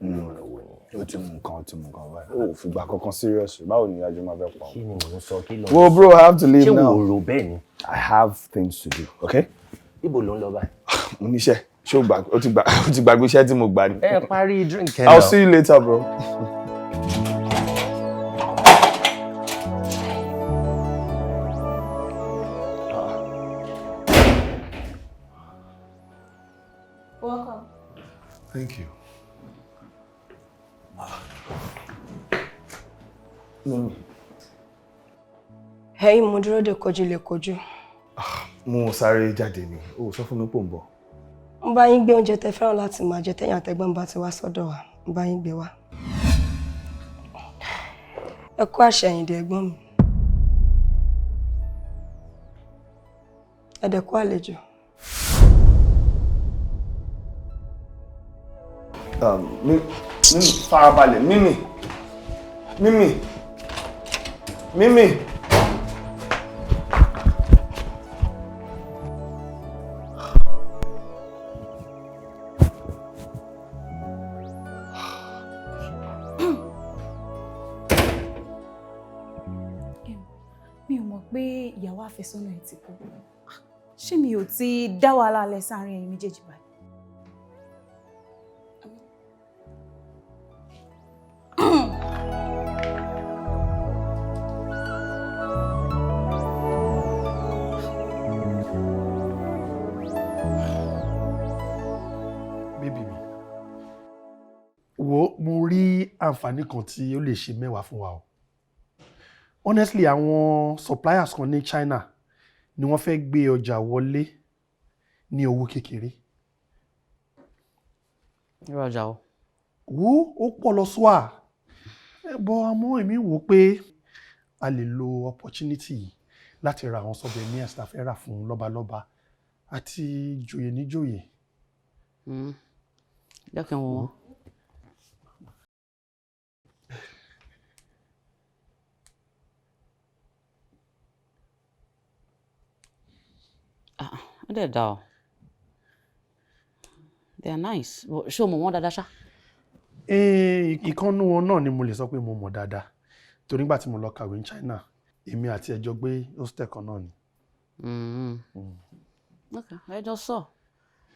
Ọ̀rọ̀ wo nìyẹn? Ó ti mú nǹkan, ó ti mú nǹkan báyìí. Ó ò fìgbà kankan serious. Báwo ni ìyájọ́ máa fẹ́ pa ọ́? Kí ni mò ń sọ? Kí ló ń Well, bro, I have to leave Ṣé now. wò ó rò bẹ́ẹ̀ ni? I have things to do, okay? Ibo ló ń lọ báyìí? Mo níṣẹ́. Ṣé o gbà, o ti gbàgbé iṣẹ́ tí mo gbà ni? Ẹ parí drink ẹ I'll náà. see you later, bro. Welcome. Thank you. Mummy. Ẹ̀yin mo dúró de kojú lè kojú. Mo sáré jáde ni. O sọ fún mi pò ń bọ̀. Ń bá yín gbé oúnjẹ tẹ́ fẹ́ràn láti máa jẹ tẹ́yìn àtẹ̀gbọ́n bá ti wá sọ́dọ̀ wa. Ń bá yín gbé wá. Ẹ kú àṣẹ̀yìndè ẹ̀gbọ́n mi. Ẹ dẹ̀ kú àlejò. Mímì, farabalẹ̀, Mímì, Mímì, Mímì. Mi ò mọ̀ pé ìyàwó àfẹ́sọ́nà ẹ̀ ti kú. Ṣé mi ò ti dá wàhálà lẹ sáàárín ẹ̀yin méjèèjì báyìí? Baby mi, wo, mo rí àǹfààní kan tí ó lè ṣe mẹ́wàá fún wa o. Honestly, àwọn suppliers kan ní China ni wọ́n fẹ́ gbé ọjà wọlé ní owó kékeré. Irú ọjà o? Wo, ó pọ̀ lọ sọ́à bọ́, àmọ́ èmi wò ó pé a lè lo opportunity yìí láti ra àwọn souvenirs tá a fẹ́ rà fún lọ́balọ́ba àti joyè níjòyè. Jẹ́ kí n wo wọ́n. Ah, ó dẹ̀ dá o. They are nice. But ṣé o mọ̀ wọ́n dáadáa ṣá? Ìkànnú wọn náà ni mo lè sọ pé mo mọ̀ dáadáa, torí nígbà tí mo lọ kàwé ní China, èmi àti ẹjọ́ gbé hostel kan náà ni. Ok, ẹ jọ sọ.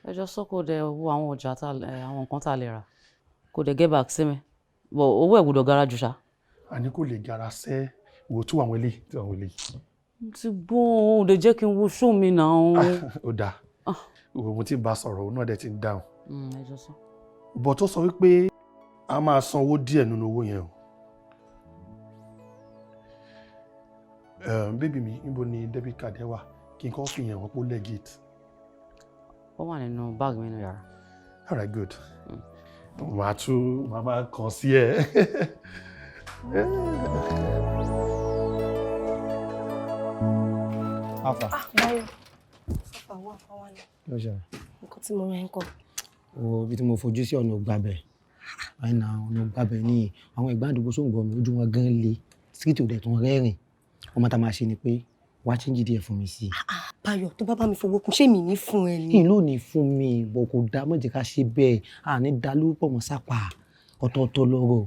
Ẹ jọ sọ, kó dẹ̀ wo àwọn ọjà tá àwọn nǹkan tá a lè rà. Kó dẹ̀ get back sí mi. But owó ẹ̀ gbọ́dọ̀ gara jù ṣá. Àní kò lè gara sẹ́. Wò, tú àwọn eléyìí, tú àwọn eléyìí. Mo ti gbọ́, ò lè jẹ́ kí n wo show mi náà. Ó dáa, òwò mo ti bá a sọ̀rọ̀, òun náà dẹ̀ ti ń dáhùn. Ẹ jọ sọ. Bọ̀ tó sọ wípé a máa san owó díẹ̀ nínú owó yẹn o. Baby mi, níbo ni debit card ẹ wà, kí n kọ́ fi yẹn wọ́n pó legit? Ó wà nínú báàgì mi nínú yàrá. All right, good. Màá tún màá máa kàn sí ẹ. Alpha. Ah, Báyọ̀. Sọ́fà wà fáwọn ni. Ló ṣẹlẹ̀? Nǹkan tí mo rẹ̀ ń kọ. Wo ibi tí mo fojú sí, ọ̀nà ògbàbẹ̀. Àìnà ọ̀nà ògbàbẹ̀ ní àwọn ẹ̀gbọ́n àdúgbò sóńgbọ̀ mi, ojú wọn gan le. Street ò dẹ̀ tún rẹ́rìn. Ọmọ tá a máa ṣe ni pé wá change díẹ̀ fún mi sí i. Báyọ̀, tó bá bá mi fowó kún, ṣé mi ní fún ẹ ni? Kí ló ní fún mi bọ̀, kò dá mọ̀jẹ̀ ká ṣe bẹ́ẹ̀. À ní da lórúkọ mọ́ sápà, ọ̀tọ̀ọ̀tọ̀ lọ́rọ̀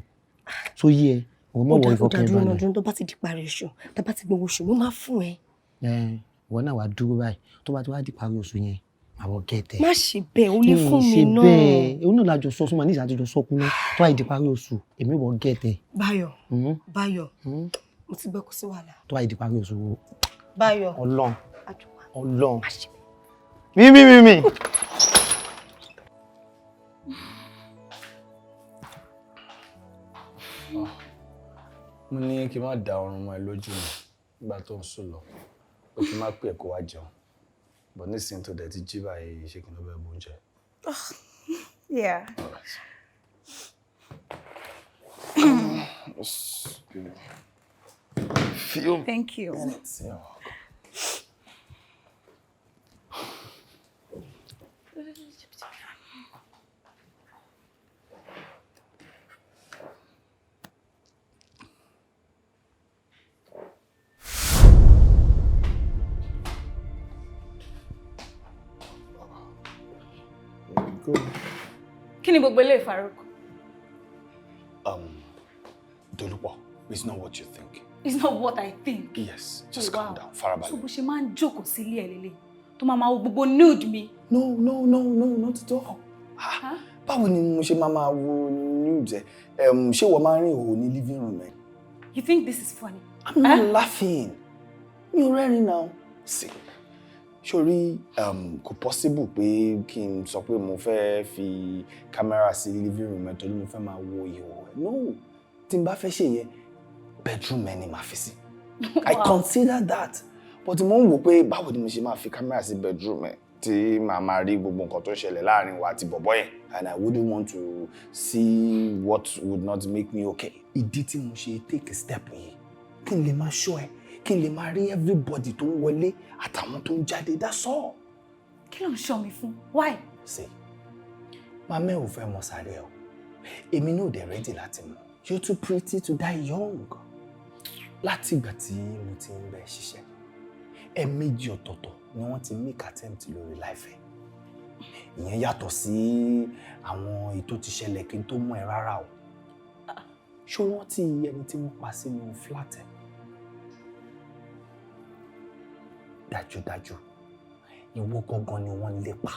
tó yẹ ọ̀rọ̀ mọ̀ wọ Ó ìfọkàn dá dúró náà, ìbalẹ̀. dúró, tó bá ti di parí oṣù, tó bá ti gbowó oṣù, mo máa fún ẹ. Ẹ ìwọ náà wàá dúró báyìí, tó bá ti wá di parí oṣù yẹn, àwọn gẹ̀tẹ̀. Má ṣe bẹ́ẹ̀, ó lè fún mi ṣe náà. bẹ́ẹ̀, òun náà lájọ sọ súnmọ́ ní ìṣàtúnjọ sọkún náà, tó bá di parí oṣù, èmi wọ gẹ̀tẹ̀. Báyọ̀, Báyọ̀, mo ti gbọ́, kó sí wàhálà. Tó bá di parí oṣù wo. Báyọ̀. Ọlọ́run, Ọlọ́run. Mímí mímí. Mo ní kí n má da ọrùn mọ́ ẹ lójú mi nígbà tó ń sùn lọ, ó kí n má pè é kó wá jẹun, but nísìnyí tó dẹ̀ ti jí báyìí, ṣé kí n lọ bẹ́ẹ̀ bó oúnjẹ? Yeah. Just give me few Thank you. minutes. You're welcome. There we go. Kí ni gbogbo eléyìí, Farouk? Dolupo, it's not what you think. It's not what I think. Yes, just Oh, calm wow. down. Farabalẹ̀. So bó ṣe máa ń jókòó sílé ẹ̀ lélẹ̀ tó máa máa wo gbogbo nude mi. No, no, no, no, not at all. Ah, báwo ni mo ṣe máa máa wo nudes ẹ? Ṣé wọ́n máa ń rìn òhò ní living room ẹ? You think this is funny? I'm not laughing. Mi ò rẹ́rìn now. See, sori kò possible pé kí n sọ pé mo fẹ́ fi camera sí living room ẹ torí mo fẹ́ máa wo ìhòòhò ẹ. No, tí n bá fẹ́ ṣe yẹn, bedroom ẹ ni màá fi sí. I consider that. But mo ń wò pé báwo ni mo ṣe máa fi camera sí bedroom ẹ tí màá máa rí gbogbo nǹkan tó ń ṣẹlẹ̀ láàrin wa àti bọ̀bọ́ yẹn, and I wouldn't want to see what would not make me okay. Ìdí tí mo ṣe take a step yìí, kí n lè máa ṣọ́ ẹ, kí n lè máa rí everybody tó ń wọlé àtàwọn tó ń jáde, that's all. Kí ló ń ṣọ́ mi fún? Why? See, màmá ẹ ò fẹ́ mọ sáré o. Èmi náà dẹ̀ ready láti mọ̀. You're too pretty to die young. Láti ìgbà tí mo ti ń bẹ ṣiṣẹ́, ẹ̀ẹ̀mejì ọ̀tọ̀ọ̀tọ̀ ni wọ́n ti make attempt lórí life ẹ̀. Ìyẹn yàtọ̀ sí àwọn ètò tí ṣẹlẹ̀ kí n tó mọ̀ ẹ́ rárá o. Ṣé o rántí ẹni tí wọ́n pa sínú flat ẹ̀? Dájúdájú, ìwọ gangan ni wọ́n ń lépa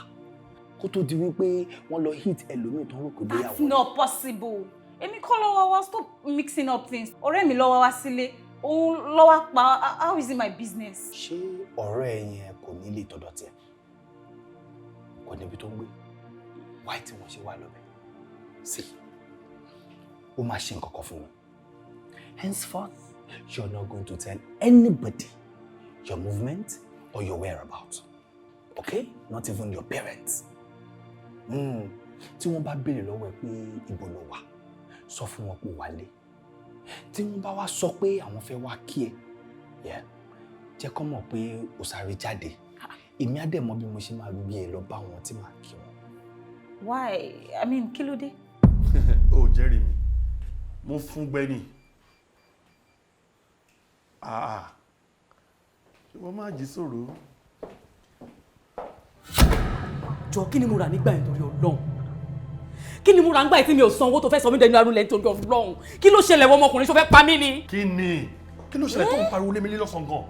kó tó di wípé wọ́n lọ hit ẹlòmíì tó ń rò pé bóyá That's not possible. Èmi kọ́ ló wá wá. Stop mixing up things. Ọ̀rẹ́ mi ló wá wá sílé. Òun ló wá pa. How is it my business? Ṣé ọ̀rẹ́ ẹ yẹn kò ní ilé tọ̀dọ̀ tiẹ̀? Kò níbi tó ń gbé? Wáyé tí wọ́n ṣe wà lọ́bẹ̀ sí, ó máa ṣe nǹkan kan fún mi. Henceforth, you're not going to tell anybody your movement or your whereabouts, okay? Not even your parents. Tí wọ́n bá béèrè lọ́wọ́ ẹ pé ibo ló wà, sọ fún wọn pé wálé. Tí wọ́n bá wá sọ pé àwọn fẹ́ wá kí ẹ, yeah, jẹ́ kó mọ̀ pé o sáré jáde. Èmi á dẹ̀ mọ̀ bí mo ṣe máa gbé ẹ lọ bá wọn tí màá kí wọn. Why? I mean, kí ló dé? Ó jẹ́rìí mi, mo fún gbẹ́ni. Ah, ṣé wọ́n máa jí sọ̀rọ̀? Jọ, kí ni mo rà nígbà yẹn torí Ọlọ́run? Kí ni mo rà nígbà yẹn tí mi ò san owó tó fẹ́ sọ mí dẹnu arúlẹ̀ nítorí Ọlọ́run? Kí ló ṣẹlẹ̀? Wọ ọmọkùnrin, ṣó fẹ́ pa mí ni? Kí ni? Kí ló ṣẹlẹ̀ tó ń pariwo lé mi lé lọ́sàn-án gan?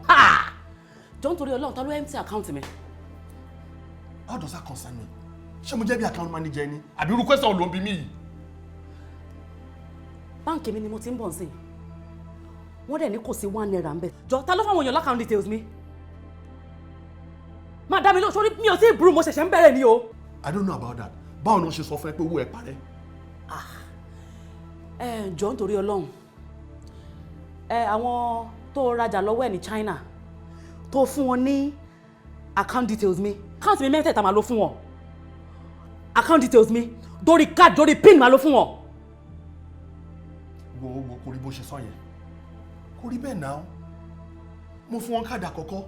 Jọ, nítorí Ọlọ́run, ta ló empty account mi? How does that concern me? Ṣé mo jẹ́ bí account manager ni? Àbí irú question ló ń bi mí yìí? Báǹkì mi ni mo ti ń bọ̀ nsìn, wọ́n dẹ̀ ní kò sí ₦1 ń bẹ̀. Jọ, ta ló fáwọn èèyàn l'account details mi? Máa dá mi lóhùn sórí, mi ò tí ì burú, mo ṣẹ̀ṣẹ̀ ń bẹ̀rẹ̀ ni o. I don't know about that. Báwo ni wọ́n ṣe sọ fún ẹ pé owó ẹ parẹ́? Ẹ jọ, nítorí Ọlọ́run, ẹ àwọn tó rajà lọ́wọ́ ẹ̀ ní China tó fún wọn ní account details mi, account mi mẹ́tẹ̀ẹ̀ta máa ló fún wọn, account details mi dórí card, dórí pin, máa ló fún wọn. Wo, wo, kò rí bó ṣe sọ yẹn, kò rí bẹ́ẹ̀ náà. Mo fún wọn káàdì àkọ́kọ́,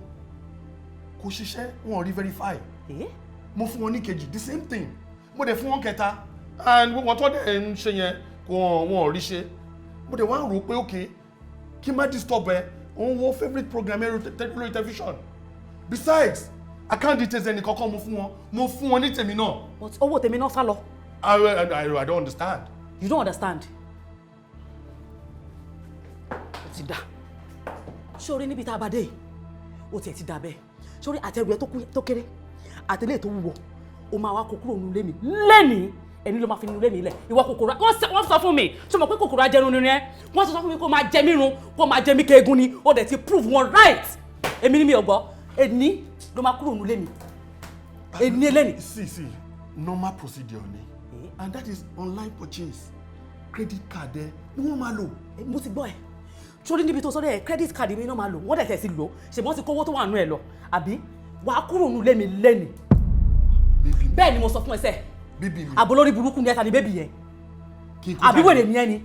kò ṣiṣẹ́, wọn ò rí verify. Mo fún wọn ní kejì, the same thing. Mo dẹ̀ fún wọn kẹta, and gbogbo tó dẹ̀ ń ṣe yẹn, kò wọn ò rí ṣe. Mo dẹ̀ wá ń rò ó pé ok, kí n má disturb ẹ, òun wo favourite program ẹ lórí television. Besides, account details ẹnì kọ́kọ́ mo fún wọn, mo fún wọn ní tèmi náà. But owó tèmi náà sá lọ. I don't understand. You don't understand. Ó ti dà sórí níbi tá a bá dé yìí, ó tiẹ̀ ti dà bẹ́ẹ̀. Sórí àtẹrù ẹ tó kéré àtẹlẹ́ tó wúwo, ó máa wá kó kúrò nílé mi lẹ́nìí. Ẹni ló máa fi nílé mi lẹ̀. Ìwọ kòkòrò, wọ́n sọ fún mi, ṣé o mọ̀ pé kòkòrò ajẹrun ni ẹ? Wọ́n sọ fún mi kó máa jẹ mí run, kó máa jẹ mí kéegun ni. Ó dẹ̀ ti prove wọn right. Èmi ni mi ò gbọ́. Ẹni ló máa kúrò nílé mi, ẹni ẹlẹ́ni. See, normal procedure ni, and that is online purchase. Credit card ẹ ni wọ́n máa lò. Mo ti gbọ́ ẹ. Sórí níbi tó sọ́dọ̀ ẹ̀, credit card mi náà máa lò. Wọ́n dẹ̀ tẹ̀ sí lò ṣe, wọ́n ti kówó tó wà nù ẹ̀ lọ. Àbí wàá kúrò nílé mi lẹ́ni? Bẹ́ẹ̀ ni mo sọ fún ẹ sẹ́. Baby mi. Àbò lórí burúkú ni ẹ. Ta ni baby yẹn? Àbí wèrè ni ẹ ni?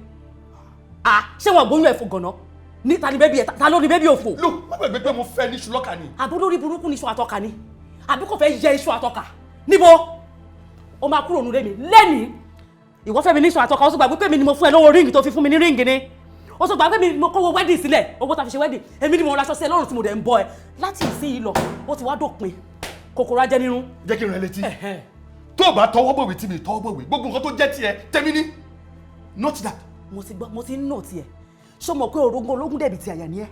À ṣé wọn gbóyún ẹ fò gànà ní? Ta ni baby yẹn? Ta ló ní baby òfò? Look, má gbàgbé pé mo fẹ́ ní ṣùlọ́kà ni. Àbò lórí burúkú ni iṣu àtọkà ni? Àbí kò fẹ́ yẹ iṣu àtọkà níbo? Ó máa kúrò nílé mi lẹ́ni. Ìwọ fẹ́ mi ní iṣu àtọkà, ó sì gbàgbé pé mi ni mo fún ẹ lówó ring tó fi fún mi ní ring ni. Ó sọ gbàgbé mi mo kówó wedding sílẹ̀, owó tá a fi ṣe wedding, èmi ni mo raṣọ sí ẹ lọ́rùn tí mo dẹ̀ ń bọ́ ẹ. Láti ìsinyìí lọ, ó ti wá dópin, kòkòrò ajẹnirun. Jẹ́ kí n rẹ létí, tó o bá tọwọ́ bọ̀wé tí mi tọwọ́ bọ̀wé, gbogbo nǹkan tó jẹ́ tiẹ̀ tèmi ní. Note that. Mo ti gbọ́, mo ti ń nà tiẹ̀. Ṣó mọ̀ pé orogún ológun dẹ̀bi ti àyà ni ẹ́?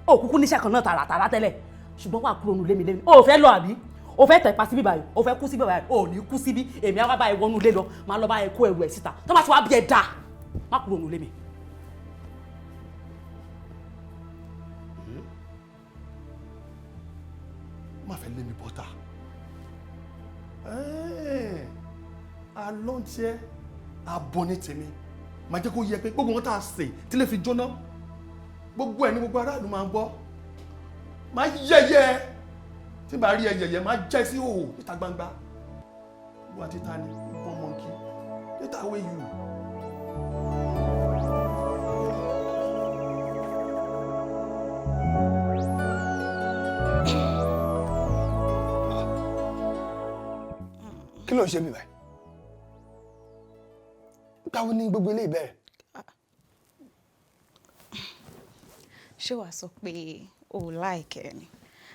Ó kúkú níṣẹ́ kan náà tààràtàrà tẹ́lẹ̀, ṣùgbọ́n wà kúrò nílé mi lẹ́nu. O ò fẹ́ lọ, àbí o fẹ́ tẹ̀pa síbí báyìí? O fẹ́ kú síbí báyìí? O ò ní kú síbí. Èmi á wá báyìí wọnú ilé lọ, máa lọ báyìí kó ẹrù ẹ̀ síta. Tó bá ti wá bí ẹ dáa, má kúrò nílé mi. Má fẹ́ lé mi bọ́tà. Alọ́ ń tiẹ́, abọ́ ní tèmi. Màá jẹ́ kó yẹ pé gbogbo wọn tá a sè tí lè fi jóná, gbogbo ẹ̀ ní gbogbo aráàlú máa ń gbọ́. Máa yẹ̀yẹ́ tí bá rí ẹ yẹ̀yẹ́, máa jẹ́ sí òwò níta gbangba. Wà títa ni bọ́n monkey, get away you. Kí ló ń ṣe mí báyìí? Báwo ni gbogbo eléyìí bẹ̀rẹ̀? Ṣé wàá sọ pé o ò like ẹ ni?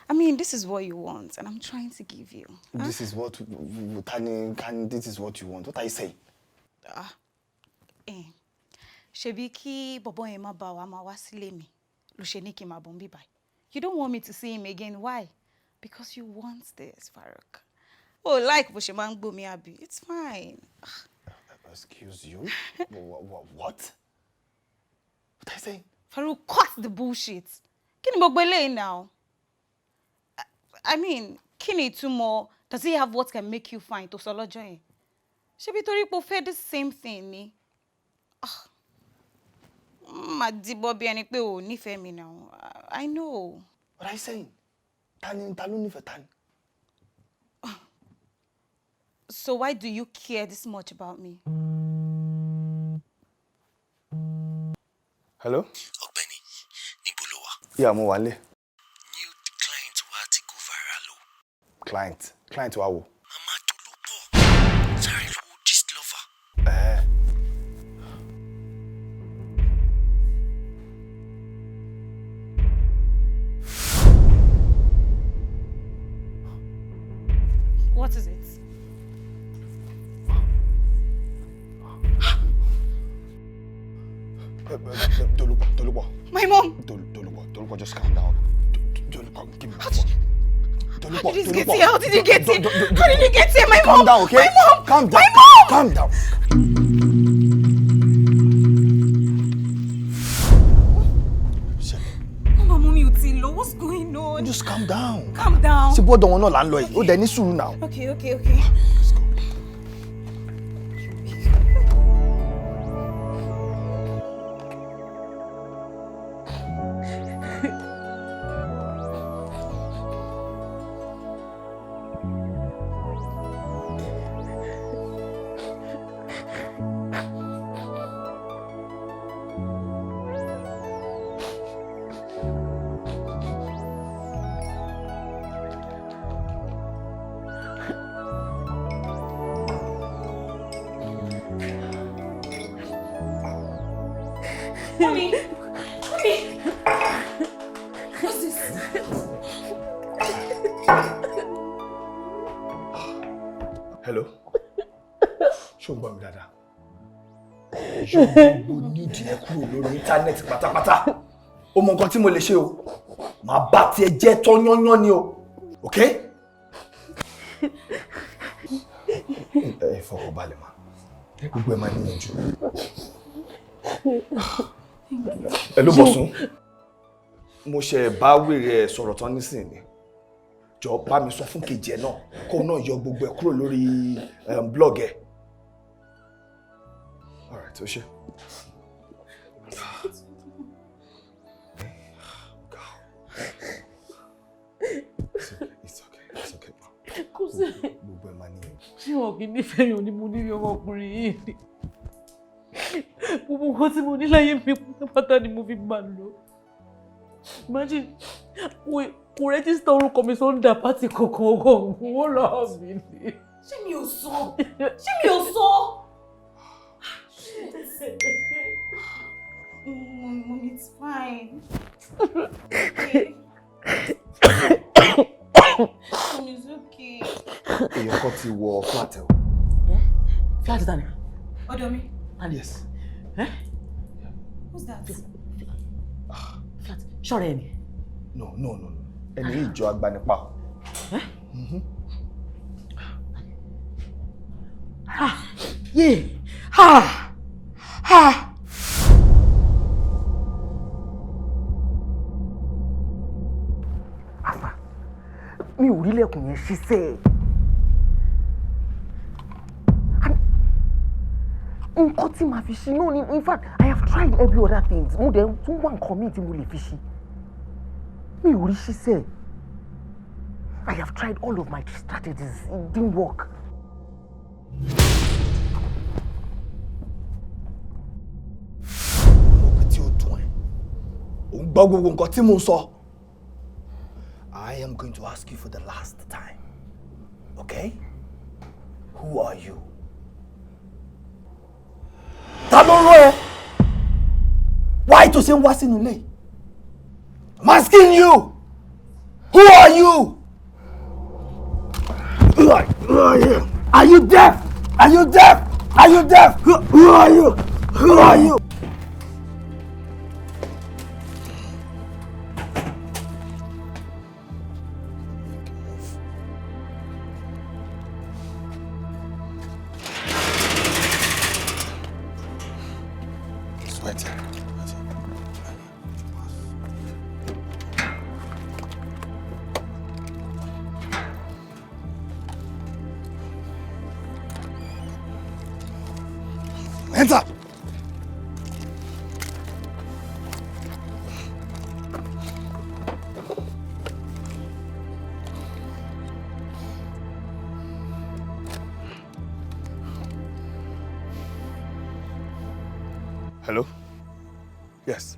I mean, this is what you want and I'm trying to give you. Huh? This is what tani can, this is what you want. What are you saying? Ah, eh. Ṣebí kí bọ̀bọ́ yẹn má bá wa máa wá sílé mi ló ṣe ní kí n máa bọ̀ ń bí báyìí. You don't want me to see him again. Why? Because you want this, Farouk. Oh, like bó ṣe máa ń gbó mi àbí? It's fine. Excuse you? What? What are you saying? Farouk, cut the bullshit. Kí ni gbogbo eléyìí now? I mean, kí ni ìtumọ̀ does he have what can make you fine tó sọ lọ́jọ́ yẹn? Ṣebí torí pé o fẹ́ the same thing ni? Ah, má dìbò bí ẹni pé o ò nífẹ̀ẹ́ mi now. I know. What are you saying? Tani ta ló nífẹ̀ẹ́ tani? So why do you care this much about me? Hello? Ọ̀gbẹ́ni, níbo ló wà? Yeah, mo wà nílé. New client wa ti go viral o. Client. Client wa wo? Màmá Tolúpọ̀, sáré lówó gist lover. Eh. What is it? Tolúpọ̀, Tolúpọ̀. My mom. Tolúpọ̀, Tolúpọ̀, just calm down. Tolúpọ̀, give me my phone. Tolúpọ̀, How did you get Tolúpọ̀. here? How did you get here? How did you get here? My Calm mom. down, okay? My mom. Calm down. My mom. Calm down. Mama, mommy, ò tí lọ. What's going on? Just calm down. Calm down. Ṣé bọ́dọ̀ wọn náà là ń lọ yìí? Ó dẹ̀ ní sùúrù now. Okay. Mommy! Mommy! What's this? Hello? Ṣé o ń gbọ́ mi dáadáa? Yọ gbogbo nídìí ẹ kúrò lórí íńtánẹ́ẹ̀tì pátápátá. O mọ nǹkan tí mo lè ṣe o. Màá bá tiẹ̀ jẹ́ tán yányán ni o. Okay? Ẹ fọkàn balẹ̀ ma. Gbogbo ẹ máa níyànjú. Ẹ ló bọ̀ sún. Mo ṣe bá wèrè ẹ sọ̀rọ̀ tán nísìnyí. Jọ bá mi sọ fún kejì ẹ náà kó náà yọ gbogbo ẹ kúrò lórí blog ẹ. All right, ó ṣe. It's okay, it's okay. Kò sí. Gbogbo ẹ máa níyànjú. Ṣé wọn kì í nífẹ̀ẹ́ yàn ni mo ní ọmọkùnrin yìí ni? Gbogbo nǹkan tí mo ní láyé mi pátápátá ni mo fi máa lò. Imagine, kò rẹ́gísítà orúkọ mi sọ́ndà pátì kankan ọkọ̀ owó lọ́wọ́ mi ni. Ṣé mi ò sọ? Ṣé mi ò sọ? Mommy, it's fine. Okay. Mommy, it's okay. Èèyàn kan ti wọ flat ẹ o. Flat ta ni? Ọ̀dọ̀ mi. Yes. Who's that? Flat. Ṣọ̀rẹ́ ẹ ni? No, no, no, no. Ẹni yìí jọ agbanipa o. Ah, yeah. Ah. Ah. Àfà, mi ò rí lẹ́kùn yẹn ṣiṣẹ́. Nǹkan tí màá fi ṣí náà ni, in fact, I have tried every other thing. Mo dẹ̀ tún wá nǹkan míì tí mo lè fi ṣí. Mi ò rí ṣiṣẹ́. I have tried all of my strategies. It didn't work. Mo pé tí ó dùn ẹ́. Ò ń gbọ́ gbogbo nǹkan tí mò ń sọ. I am going to ask you for the last time. Okay? Who are you? Ta ló rán ẹ? Why tó ṣe ń wá sínú ilé? I'm asking you. Who are you? Who are you? Are you deaf? Are you deaf? Are you deaf? Who are you? Who are you? Sweater. Hands up! Hello? Yes.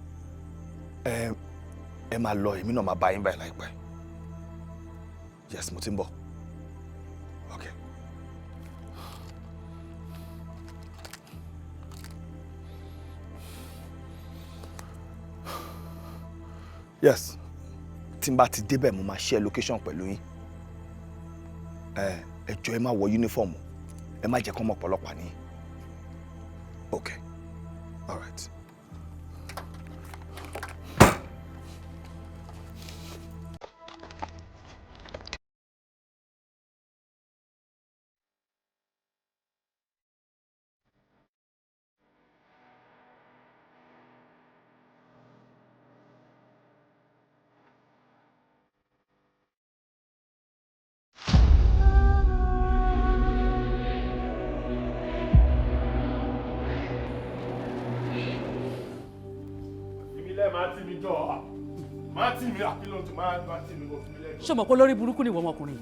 Ẹ máa lọ, èmi náà máa bá yín báyìí láìpẹ́. Yes, mo ti ń bọ̀. Okay. Yes. Tí n bá ti débẹ̀, mo máa share location pẹ̀lú yín. Ẹ jọ̀ọ́, ẹ má wọ uniform o. Ẹ má jẹ́ kó mọ̀ pọ̀lọpàá ní. Okay. All right. Èmi lẹ́ẹ̀ máa tì mí jọ, máa tì mí àkìlọ̀ tó máa tì mí kò fi mí lẹ́jọ́. Ṣé o mọ̀ pé lórí burúkú ni ìwọ ọmọkùnrin?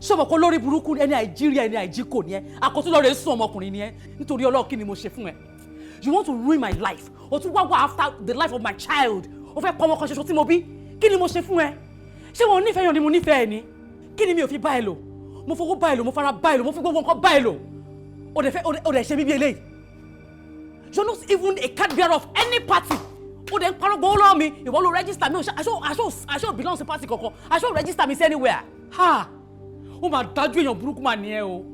Ṣé o mọ̀ pé lórí burúkú ẹni àìjíríà, ẹni àìjíkò ni ẹ? Àkọsílẹ̀ rẹ̀ sún ọmọkùnrin ni ẹ. Nítorí Ọlọ́run, kí ni mo ṣe fún ẹ? You want to ruin my life. O tún wá wá after the life of my child. O fẹ́ pọ́ ọmọ kan ṣoṣo tí mo bí. Kí ni mo ṣe fún ẹ? Ṣé wọn ò nífẹ̀ẹ́ yàn ni mo nífẹ̀ẹ́ ẹ ni? Kí ni mi ò fi bá ẹ lò? Mo fowó bá ẹ lò, mo fara bá ẹ lò, mo fi gbogbo nǹkan bá ẹ lò. O dẹ̀ fẹ́ o dẹ̀ ṣe mí bí eléyìí. You're not even a card bearer of any party. O dẹ̀ ń parọ́ gbowó lọ́wọ́ mi. Ìwọ ló register mi. Aṣọ belong to party kankan. Aṣọ register mi sí anywhere. Ha! Ó máa dájú, èèyàn burúkú máa ní ẹ o.